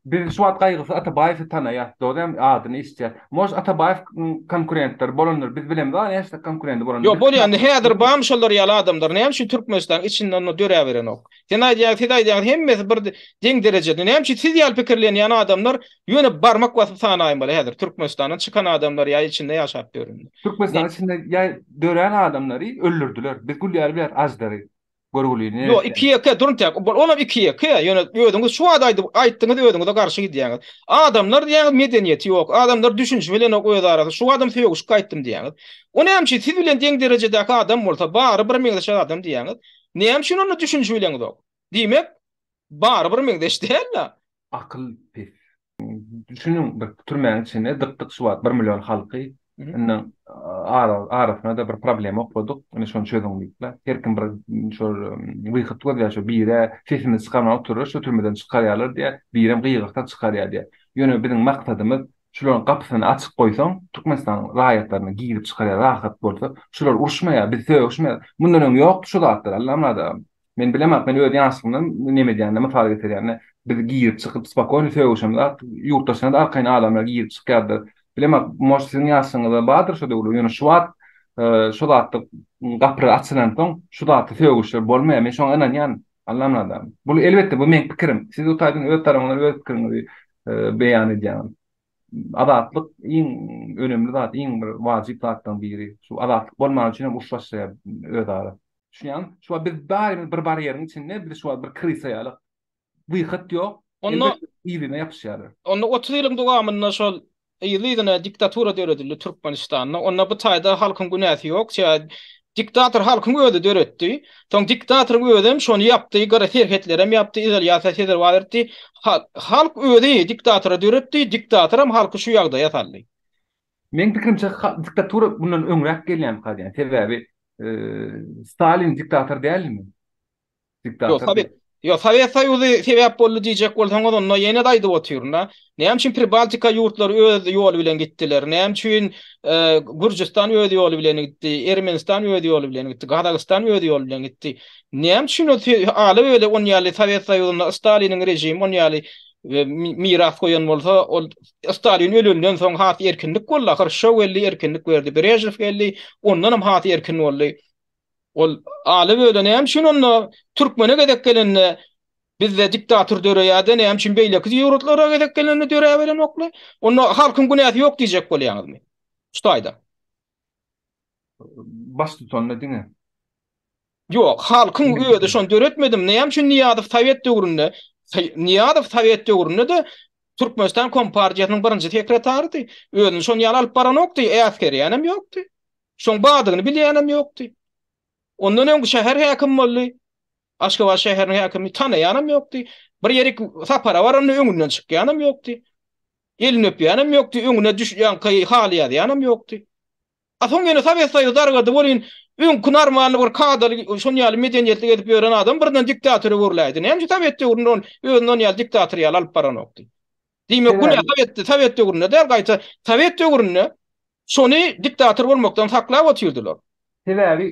Biz şu wagt Gaýgysyz Atabaýewi tanaýas, dogry dälmi? Adyny eşitýäs. Может, Atabaýew konkurentleri bolandyr. Biz bilemzok näçe konkurenti bolanyny. Ýok, bolýar. Indi häzir barmy şolar ýaly adamlar? Näme üçin Türkmenistanyň içinde onda döräberenok? Sen aýdýaň, siz aýdýaňyz hemmesi bir deň derejede. Näme üçin siz ýaly pikirlenýän adamlar ýöne barmak basyp sanaýmaly häzir Türkmenistandan çykan adamlar ýa içinde ýaşap ýörenler. Türkmenistanyň içinde ýa dörän adamlary öldürdiler. Biz gül ýaly biler aždary. Görgüli ne? Ýok, iki-ýeke durun täk. Olam iki-ýeke. Ýöne özüňiz şu wagt aýdyp aýtdyňyz özüňize garşy gidýäňiz. Adamlar diýýäňiz medeniýeti ýok. Adamlar düşünişi bilenok öz arasy. Şu adam sögüşip gaýtdym diýýäňiz. O näme üçin siz bilen deň derejedäki adam bolsa bary bir meňzeş adam diýýäňiz. Näme üçin onda düşünişi bileňzok? Diýmek, bary bir meňzeş däl-de. Akyl pes. Düşüniň, bir türmäniň içinde dykdyk şu wagt bir million halky. Indi ara arasyna-da bir problema okladyk. Indi şony çözüň diýip-le. Her kim bir şol wyhod gözleýär, şo biri sesini çykarman oturyr, şo türmeden çykarýarlar diýýär, birem gygyrsa çykarýar diýýär. Ýöne biziň maksadymyz Şularyň gapysyny açyk goýsaň, Türkmenistanyň raýatlaryna girip çykarýar rahat bolsa, şular uruşmaýar, biz sögüşmeýäris. Mundan öň ýokdy şu zatlar, Allamyrat aga. Men bilemok, men öz ýaşlygymdan neme edýände, mysal getirýände, biz girip çykyp spokojny sögüşemzok, ýurt daşyna-da arkaýyn adamlar girip çykýardylar. Bilemok, может siziň ýaşlygyňyzda bardyr şo döwürler, ýöne şu wagt şo zatda gapylar açylansoň, şu zatda sögüşler bolmaýar, men şoňa ynanýan, Allamyrat aga. Bu elbetde bu meň pikirim. Siz o taýdan öz tarapyňyzdan öz pikiriňizi beýan edýäňiz. Azatlyk iň önemli zat, iň bir wajyp zatlaryň biri. Şu azatlyk bolmany üçin hem uruş başlaýar özara. Düşünýäňmi? Şu wagt biz barymyz bir barýeriň içinde, biz şu wagt bir krysa ýaly. Wyhod ýok. Onda yzyna ýapyşýarlar. Onda 30 ýylyň dowamynda şol Yzly-yzyna diktatura döredildi Türkmenistanda. Onda bu taýda halkyň günäsi ýok. Sebäbi diktator halkyň özi döretdi. Soň diktatoryň özem şony ýapdy, gara serhetlerem ýapdy, izolýasiýa sezewar etdi. Halk özi diktatora döretdi, diktatoram halky şu ýagdaýa saldy. Meň pikirimçe diktatura bundan öňräk gelýänka diýýän. Sebäbi Stalin diktator dälmi? Ýok, Sowet, ýok, Sowet Soýuzy sebäp boldy diýjek bolsaňyz, onda ýene-de aýdyp otyryn-da. Näme üçin Pribaltika ýurtlary öz ýoly bilen gitdiler? Näme üçin Gürjüstan öz ýoly bilen gitdi? Ermenistan öz ýoly bilen gitdi? Gazagystan öz ýoly bilen gitdi? Näme üçin o ala-böle on ýaly Sowet Soýuzynda Staliniň režimi on ýaly? miras goýan bolsa, ol Stalin ölenden soň has erkinlik boldy. Hruşýow geldi, erkinlik berdi. Brežnew geldi, ondanam has erkin boldy. Ol ala-böle näme üçin onda türkmene gezek gelende bizde diktator döreýär-de, näme üçin beýleki ýurtlara gezek gelende döräberenokly? Onda halkyň günäsi ýok diýjek bolýaňyzmy? Şu taýda. Baştutanda diňe. Ýok, halkyň özi şony döretmedimi? Näme üçin Nyýazow sowet döwründe, Nyýazow sowet döwründe-de Türkmenistan Kompartiýasynyň birinji sekretarydy. Özüni şony ýaly alyp baranokdy, äsgerýänem ýokdy. Şoň bardygyny bilýänem ýokdy. Ondan öň şäher häkimi boldy. Aşgabat şäheriniň häkimi tanaýanam ýokdy. Bir ýerik sapara baranda öňünden çykýanam ýokdy. Elini öpýänem ýokdy, öňüne düş ýaňky haly ýazýanam ýokdy. A soň ýene Sowet Soýuzy dargady welin, öňki normalny bir kadaly, şon ýaly medeniýetli gezip ýören adam birden diktatora öwrüläýdi. Näme üçin sowet döwründe ol özüni on ýaly diktator ýaly alyp baranokdy? Diýmek, günä sowetde, sowet döwründe däl, gaýta sowet döwründe şony diktator bolmakdan saklap otyrdylar. Sebäbi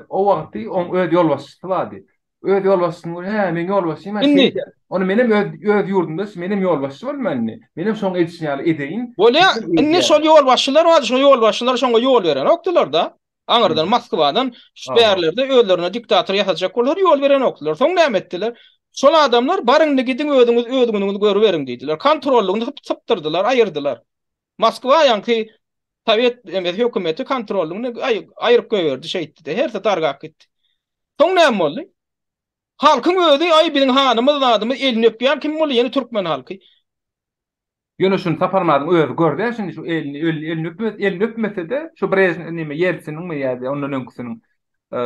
o wagty oň öz ýolbaşçysy bardy. Öz ýolbaşçysyny görüp, hä, meň ýolbaşçym-a şeýdýär. Ony menem öz öz ýurdumda menem ýolbaşçy bolman indi. Menem şoň edişini ýaly edeýin. Bolýa, indi şol ýolbaşçylar bardy, şol ýolbaşçylar şoňa ýol berenokdylar-da. Aňyrdan, Moskwadan şu bärlerde özlerine diktator ýasajak bolsalar ýol berenokdylar. Soň näme etdiler? Şol adamlar baryň indi gidiň özüňiz öz günüňizi görüberiň diýdiler. Kontrollygyny sypdyrdylar, aýyrdylar. Moskwa ýaňky sowet emesi hökümeti kontrollygyny aýryp goýberdi şeýtdi-de. Hersi dargap gitdi. Soň näme boldy? Halkyň özi aý biziň hanymyz zadymyz elini öpýän kim boldy? Ýene türkmen halky. Ýöne şuny Saparmyradyň özi gördi-ä şindi şu elini elini öpmese elini öpmese-de şu Brežnew neme Ýeltsiniňmi ýa-da ondan öňküsiniň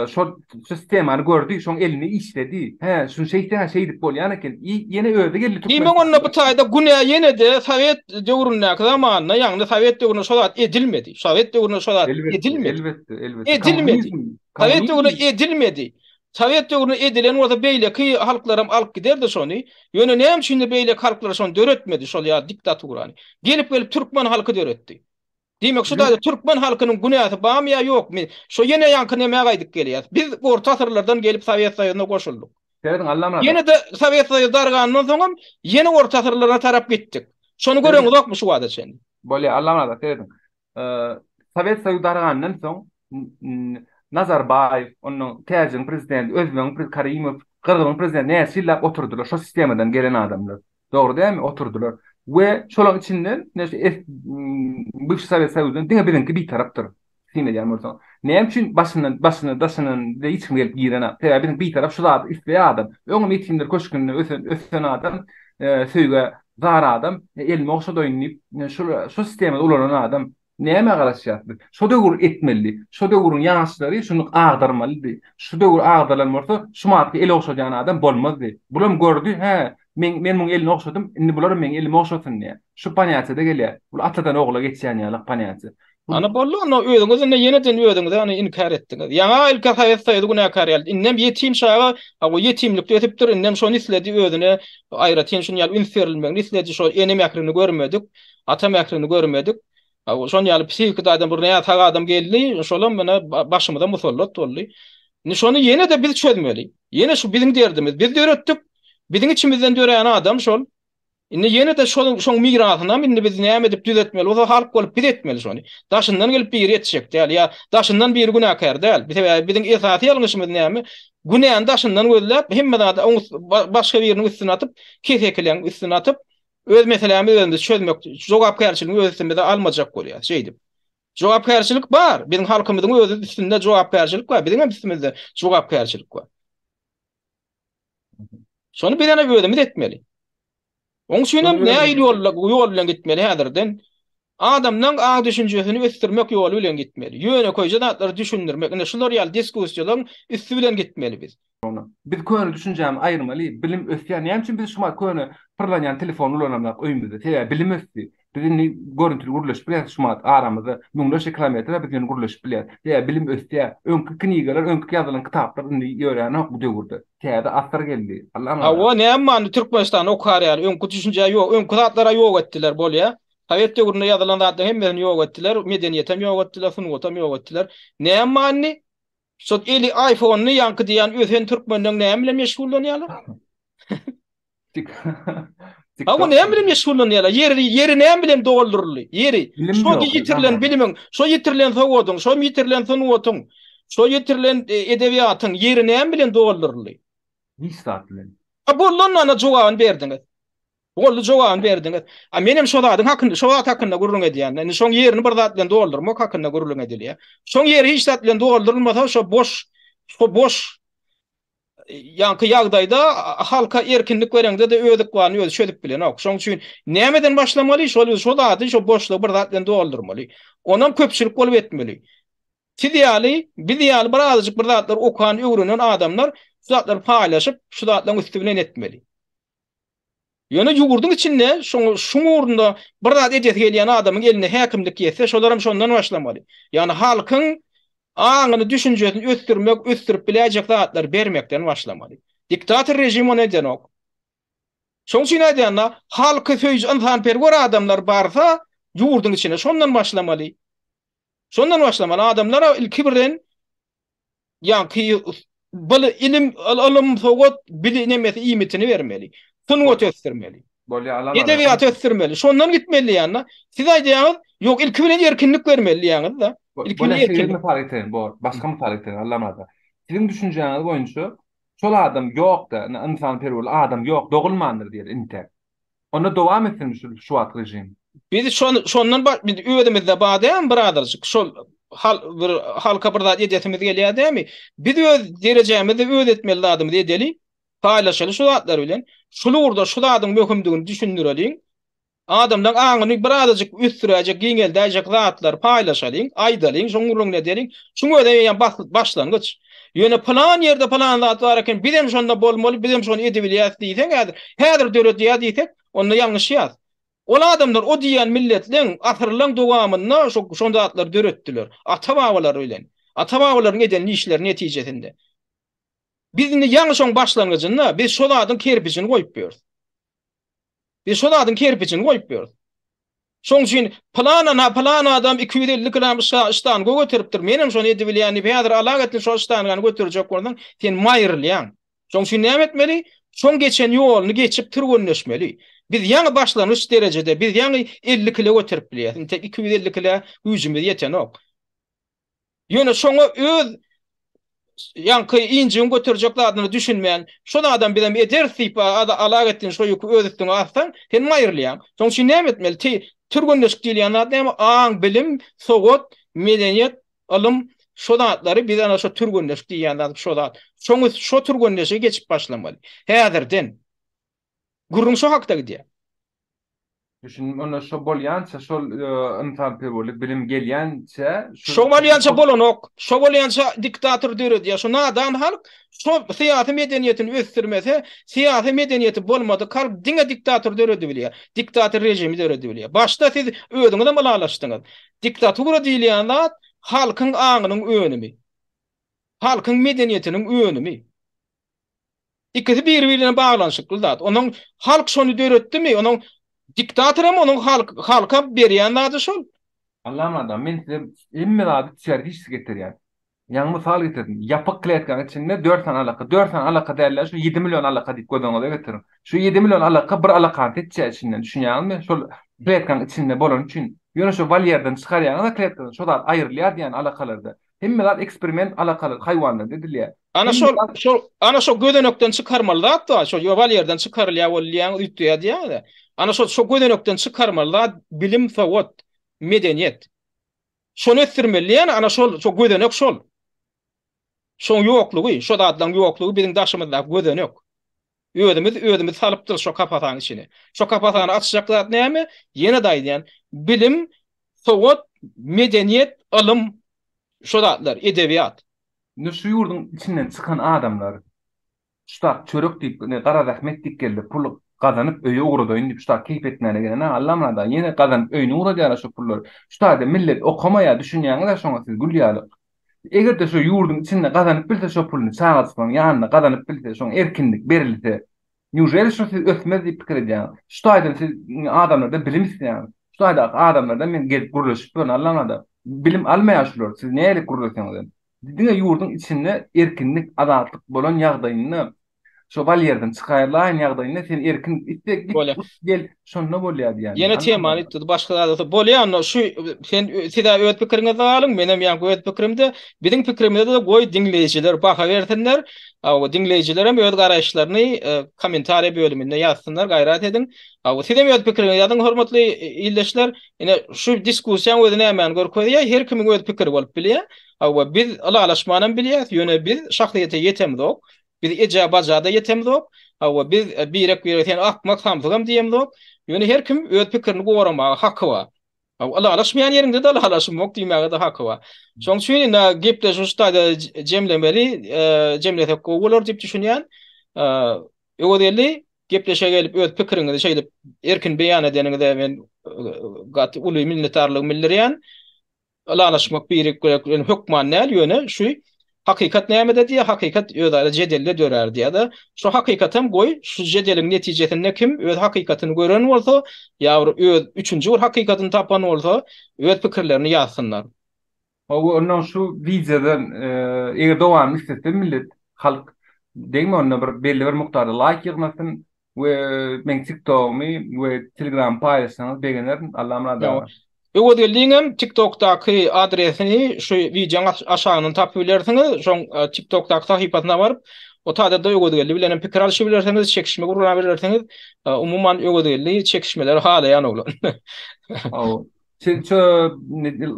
şol şu sistemany gördi, şoň elini işledi. Hä, şuny şeýtseň-ä şeýdip bolýan eken. I ýene özi geldi Diýmek onda bu taýda günä ýene-de sowet döwründäki zamanda, ýagny sowet döwründe şo zat edilmedi. Sowet döwründe şo zat edilmedi. Elbetde, elbetde. Edilmedi. Sowet döwründe edilmedi. Sowet döwründe edilen bolsa beýleki halklaram alyp giderdi şony. Ýöne näme üçindir beýleki halklar şony döretmedi, şol ýaly diktaturany. Gelip-gelip türkmen halky döretdi. Diýmek şu taýda türkmen halkynyň günäsi barmy ýa ýokmy? Şo ýene ýaňky nämä gaýdyp gelýäs. Biz orta asyrlardan gelip Sowet Soýuzyna goşuldyk. Serediň Allamyrat. Ýene-de Sowet Soýuzy dargandan soňam ýene orta asyrlara tarap gitdik. Şony göreňizokmy şu wagta çenli? Bolýar Allamyrat serediň. Sowet Soýuzy dargandan soň Nazarbaýew, ondan Täjigiň prezidenti, Özbegiň prezidenti Karimow, Gyrgyzyň prezidenti näçe ýyllap oturdylar şo sistemadan gelen adamlar. Dogry dälmi? Oturdylar. We şolaryň içinden ine şu es bywşy Sowet Soýuzyndan diňe biziňki bitarapdyr. Syn edýän bolsaň. Näme üçin başyndan başyna daşyndan bize hiç kim gelip girenok. Sebäbi biziň bitarap şu zady isleýär adam. Öňem ýetimler köşgünde ösen ösen adam, söýgä zar adam, elimi ogşadaýyn diýip şu şu sistemada ulanan adam. Nämä garaşýas biz? Şo döwür etmelidi. Şo döwrüň ýaşlary şuny agdarmalydy. Şu döwür agdarylan bolsa, şu matky el ogşadýan adam bolmazdy. Bulam gördi, hä, men men muň elini ogşadym, indi bularam meň elimi ogşasyn diýýär. Şu ponýatiýada gelýär. Bul atadan ogla geçýän ýalak ponýatiýa. Ana boldy onda özüňiz indi ýeneden özüňizi ony inkär etdiňiz. Ýaňa ilki Sowet Soýuzy günäkär ýaly. Indem ýetim çaga, hawa ýetimlikde ösüpdir, indem şony isledi özüne aýratyn şuny ýaly üns berilmegini isledi, şo ene mährini görmedik. Ata mährini görmedik. Şon ýaly psihiki taýdan bir näsag adam geldi, şolam mine başymyza musallat boldy. Indi şony ýene-de biz çözmeli. Ýene şu biziň derdimiz. Biz döretdik. Biziň içimizden dörän adam şol. Indi ýene-de şonuň şoň mirasynam indi biz näme edip düzetmeli bolsa halk bolup biz etmeli şony. Daşyndan gelip biri etjek däl ýa daşyndan biri günäkär däl. Sebäbi biziň esasy ýalňyşymyz näme? Günäni daşyndan gözläp, hemme zady başga biriniň üstüne atyp, kesekileň üstüne atyp, Öz meselämizi özümiz çözmek jogapkärçiligini öz üstümize almajak bolýarys şeýdip. Jogapkärçilik bar. Biziň halkymyzyň öz üstünde jogapkärçilik bar. Biziň hem üstümizde jogapkärçilik bar. Şony biz ýene özümiz etmeli. Oň üçin hem nähili ýol, ýol bilen gitmeli häzirden? Adamlaň aň-düşünjesini ösdürmek ýoly bilen gitmeli. Ýönekeýje zatlary düşündirmek, ine şular ýaly diskussiýalaryň üsti bilen gitmeli biz. Biz köne düşünjämizi aýyrmaly. Bilim ösýär. Näme üçin biz şumat köne pyrlanýan telefony ulanamzok öýümizde? Sebäbi bilim ösdi. Biz indi görüntüli gürleşip bilýäris şumat aramyzda müňlerçe kilometr bar biz ýöne gürleşip bilýäris. Sebäbi bilim ösýär. Öňki knigalar, öňki ýazylan kitaplar indi ýöränok bu döwürde. Täze asyr geldi. Allam Hawa, näme many Türkmenistanda okar ýaly öňki düşünje ýok, öňki zatlara ýok etdiler bolýa. Sowet döwründe ýazylan zatlaryň hemmesini ýok etdiler, medeniýetem ýok etdiler, sungatam ýok etdiler. Näme many? Şol eli iPhone-ly ýaňky diýýän ösen türkmenleň näme bilen meşgullanýarlar? Hawa, näme bilen meşgullanýarlar? Ýeri, ýeri näme bilen dolduryldy? Ýeri, Bilim şo ýok, ýitirilen Allamyrat. bilimiň, şo ýitirilen sowadyň, şo ýitirilen sungatyň, şo ýitirilen e, edebiýatyň ýeri näme bilen dolduryldy? Hiç zat bilen. A boldy onda ana jogabyny berdiňiz. Boldy jogabyny berdiňiz. A menem şo zadyň hakynda, şo zat hakynda gürrüň edýän. Indi şoň ýerini bir zat bilen doldurmak hakynda gürrüň edilýär. Şoň ýeri hiç zat bilen doldurylmasa, şo boş, şo boş ýaňky ýagdaýda halka erkinlik bereňde-de öz ykbalyny özi çözüp bilenok. Şoň üçin nämeden başlamaly? Şol şo zady, şo boşlugy bir zat bilen doldurmaly. Onam köpçülik bolup etmeli. Siz ýaly, biz ýaly bir azajyk bir zatlar okan, öwrenen adamlar şu zatlary paýlaşyp, şu zatlaryň üsti bilen etmeli. Ýöne ýurduň içinde şoň şuň ugrunda bir zat edesi gelýän adamyň eline häkimlik ýetse, şolaram şondan başlamaly. Ýagny halkyň aňyny, düşünjesini ösdürmek, ösdürip biläýjek zatlary bermekden başlamaly. Diktator režim ony edenok. Şoň üçin aýdýan-da, halky söýüji ynsanperwer adamlar barsa, ýurduň içinde şondan başlamaly. Şondan başlamaly. Adamlara ilki bilen Ýaňky bil ilim ylym sowat bili nemesi iýmitini bermeli. Sungat ösdürmeli. Bolýa alan Edebiýaty ösdürmeli. Şondan gitmeli diýýän-de. Siz aýdýaňyz, ýok ilki bilen erkinlik bermeli diýýäňiz-de. Ilki bilen erkinlik. Mysal getireýin, bor. Başga mysal getireýin, Allamyrat. Siziň düşünjäňiz boýunça şol adam ýok-da, ynsanperwerli adam ýok, dogulmandyr diýeli intäk. Onda dowam etsin şu şu wagt režim. Biz şon şondan ba biz özümizde bar dämi birazajyk şol hal bir halka bir zat edesimiz gelýär dämi? Biz öz derejämizde öz etmeli zadymyzy edeli, paýlaşaly şu zatlar bilen. Şul ugurda şu zadyň möhümdigini düşündireliň. Adamlaň aňyny birazajyk ösdüräýjek, giňeldäýjek zatlary paýlaşalyň, aýdalyň, şoň gürrüňini edeliň. Şuň özi eýýäm başlangyç. Ýöne pylan ýerde pylan zat bar eken, bizem şonda bolmaly, bizem şony edibilýäs diýseň häzir, häzir döredýär diýsek, onda ýalňyşýas. Ol adamlar o diýýän milletleň asyrlaň dowamynda şo şon zatlary döretdiler. Ata-babalary bilen. Ata-babalaryň eden işleri netijesinde. Biz indi ýaňy şoň başlangyjynda, biz şo zadyň kerpijini goýup ýörüs. Biz şo zadyň kerpijini goýup ýörüs. Şoň üçin pylan ana, pylan adam 250 kilogram ştanga göteripdir, menem şony edibilýän diýip, häzir alagetdin şol ştangany göterjek bolsaň, sen maýrylýaň. Şoň üçin näme etmeli? Şoň geçen ýoluny geçip türgenleşmeli. Biz ýaňy başlangyç derejede, biz ýaňy 50 kilo göterip bilýäs. Intek 250 kilo güýjümiz ýetenok. Ýöne şoňa öz ýaňky injigiň göterjek zadyna düşünmän, şol adam bizem ederis diýip alagetdin şo ýüki öz üstüňe atsaň, sen maýrylýaň. Şonuň üçin näme etmeli? Ti türgenleşik diýilýän zat näme? Aň, bilim, sowat, medeniýet, ylym şo zatlary biz ana şo türgenleşik diýýän zat şo zat. Şoň şo türgenleşigi geçip başlamaly. Häzirden. Gürrüň şo hakda gidýär. Düşündim. Onda şo bolýança, şol ynsanperwerlik bilim gelýänçä şu Şo bolýança bolanok. Şo bolýança diktator döredýär. Şo nadan halk şo syýasy medeniýetini ösdürmese, syýasy medeniýeti bolmadyk halk diňe diktator döredibilýär. Diktator režimi döredibilýär. Başda siz özüňizem ylalaşdyňyz. Diktatura diýilýän zat halkyň aňynyň önümi. Halkyň medeniýetiniň önümi. Ikisi biri-birine baglanyşykly zat. Onuň halk şony döretdimi, onuň diktatoram onuň halk halka berýän zady şol. Allam adam men size hemme zady teoretiki getirýän. Ýaňy mysal getirdim. Ýapyk kletkanyň içinde dört sany alaka, dört sany alaka dälde şu ýedi million alaka diýip göz öňüňize getiriň. Şu ýedi million alaka bir alakany seçýär içinden düşünýäňizmi? Şol kletkanyň içinde bolany üçin. Ýöne şo wolýerden çykarýaňyz-a kletkadan şo zat aýrylýar diýýän alakalarda. Hemme zat eksperiment alakaly haýwanlarda edilýär. Ana şol, şol, ana şo gözenekden çykarmaly zat bar, şo wolýerden çykarylýar bolýaň, üýtgeýär diýýäňiz-ä. Ana şo, şo gözenekden çykarmaly zat bilim, sowat, medeniýet. Şony ösdürmeli diýýän, ana şol, şo gözenek şol. Şoň ýoklugy, şo zatlaryň ýoklugy biziň daşymyzdaky gözenek. Özümiz özümizi salypdyrys şo kapasanyň içine. Şo kapasany açjak zat näme? Ýene-de aýdýan, bilim, sowat, medeniýet, ylym, şo zatlar, edebiýat. Indi şu ýurduň içinden çykan adamlar şutak çörek diýip, ine gara zähmet diýip geldi, pul gazanyp öýe ugradaýyn diýip şutak keýp etmäne gelen, a Allamyrat aga ýene gazanyp öýüne ugradýarlar şo pullary. Şu taýda millet okamaýar, düşünýäňiz-ä şoňa siz gül ýaly. Eger-de şo ýurduň içinde gazanyp bilse şo puluny çagajyklaryň ýanynda gazanyp bilse, şoňa erkinlik berilse, nýuželi şo siz ösmez diýip pikir edýäňiz? Şu taýdan siz adamlardan bilim isleýäňiz. Şu taýdaky adamlardan men gezip gürleşip ýörün Allaňada. Bilim almaýar şular, siz nähili gürleseňizem. Diňe ýurduň içinde erkinlik, azatlyk bolan ýagdaýynda. Şo wolýerden çykaýylaýan ýagdaýynda sen erkin isle git, uç gel, şonda bolýar diýýän. Ýene temany üýtgedi, başga zat bolsa bolýar onda şu sen siz-ä öz pikiriňizde galyň, menem ýaňky öz pikirimde. Biziň pikirimize-de goý diňleýjiler baha bersinler. Hawa, diňleýjiler hem öz garaýyşlaryny kommentariýa bölüminde ýazsynlar, gaýrat ediň. Hawa, siz hem öz pikiriňizi ýazyň, hormatly ildeşler. Ine, şu diskussiýaň özi nämäni görkezýär? Her kimiň öz pikiri bolup bilýär. Hawa, biz ylalaşmanam bilýäs, ýöne biz şahsyýete ýetemzok. Biz ejä-baja-da ýetemzok. Hawa, biz birek-birege sen akmak, samsygam diýemzok. Ýöne her kim öz pikirini goramaga haky bar. Hawa, ylalaşmaýan ýeriňde-de ylalaşmok diýmäge-de haky bar. Şonuň üçin indi gepleşigi şu taýda jemlemeli, jemlesek gowy bolar diýip düşünýän. Öwezgeldi, gepleşige gelip öz pikiriňizi şeýdip erkin beýan edeniňize men gaty uly minnetdarlygymy bildirýän. Ylalaşmak birek-birek bilen hökman däl, ýöne şu hakykat nämede diýýär, hakykat özara jedelde dörär diýýär-de. Şu hakykatam goý, şu jedeliň netijesinde kim öz hakykatyny gören bolsa, ýa bir öz üçünji bir hakykatyny tapan bolsa, öz pikirlerini ýazsynlar. Hawa, onnoň şu wideodan eger dowamyny islese millet, halk, degme onda bir belli bir mukdarda laýk ýygnasyn we meň tiktogymy we telegramymy paýlaşsaňyz begenerin. Allamyrat aga. Öwezgeldiňem tiktokdaky adresini şu wideoň aşagyndan tapyp bilersiňiz. Şoň tiktokdaky sahypasyna baryp, o taýda-da Öwezgeldi bilen hem pikir alyşyp bilersiňiz, çekişme gurap bilersiňiz. Umuman Öwezgeldi çekişmeleri halaýan oglan. Hawa. Siz şu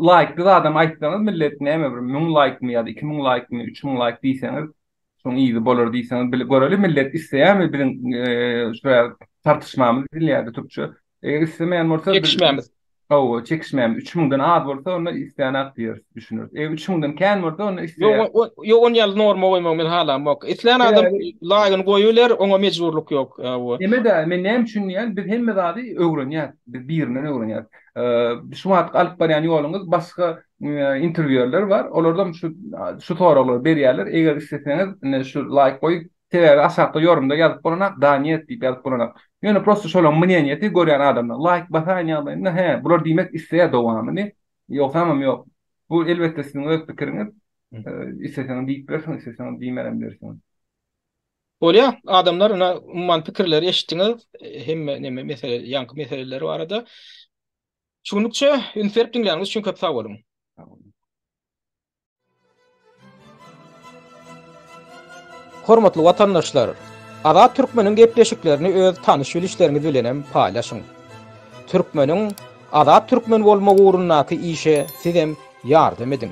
laýkly zadam aýtsaňyz millet näme bir 1000 laýkmy ýa-da 2000 laýkmy, 3000 laýk diýseňiz, şoň yzy bolar diýseňiz bile göreli millet isleýärmi biziň şu tartyşmamyzy diýilýärdi türkçe. Eger islemeýän bolsa çekişmämiz. Hawa, çekişmämiz 3000-den az bolsa onda isleýänok diýeris, düşüneris. Eger 3000-den kän bolsa onda isleýär. Ýok, ýok, on ýaly norma goýmagy men halamok. Islän adam laýgyny goýubiler, oňa mejburlyk ýok. Hawa. Eme-de, men näme üçin diýýän, biz hemme zady öwrenýäs, biz birinden öwrenýäs. Şu wagtky alyp barýan ýoluňyz başga interwýuerler bar, olardam şu şu soraglary berýärler. Eger isleseňiz, ine şu laýk goýup, sebäbi aşakda ýorumda ýazyp bolanak, da net diýip ýazyp bolanak. Ýöne prosta şolaň mneniýesi görýän adamlar laýk basaýan ýagdaýynda, hä, bular diýmek isleýär dowamyny, ýogsamam ýok. Bu elbetde siziň öz pikiriňiz. Isleseňiz diýip bilersiňiz, isleseňiz diýmenem bilersiňiz. Bolýar, adamlar ine umuman pikirleri eşitdiňiz, hemme neme mesele, ýaňky meseleler barada. Şu günlükçe üns berip diňläniňiz üçin köp sag boluň. Sag boluň. Hormatly watandaşlar! Azat Türkmeniň gepleşiklerini öz tanyş-bilişleriňiz bilenem paýlaşyň. Türkmeniň azat türkmen bolmagy ugrundaky işe sizem ýardam ediň.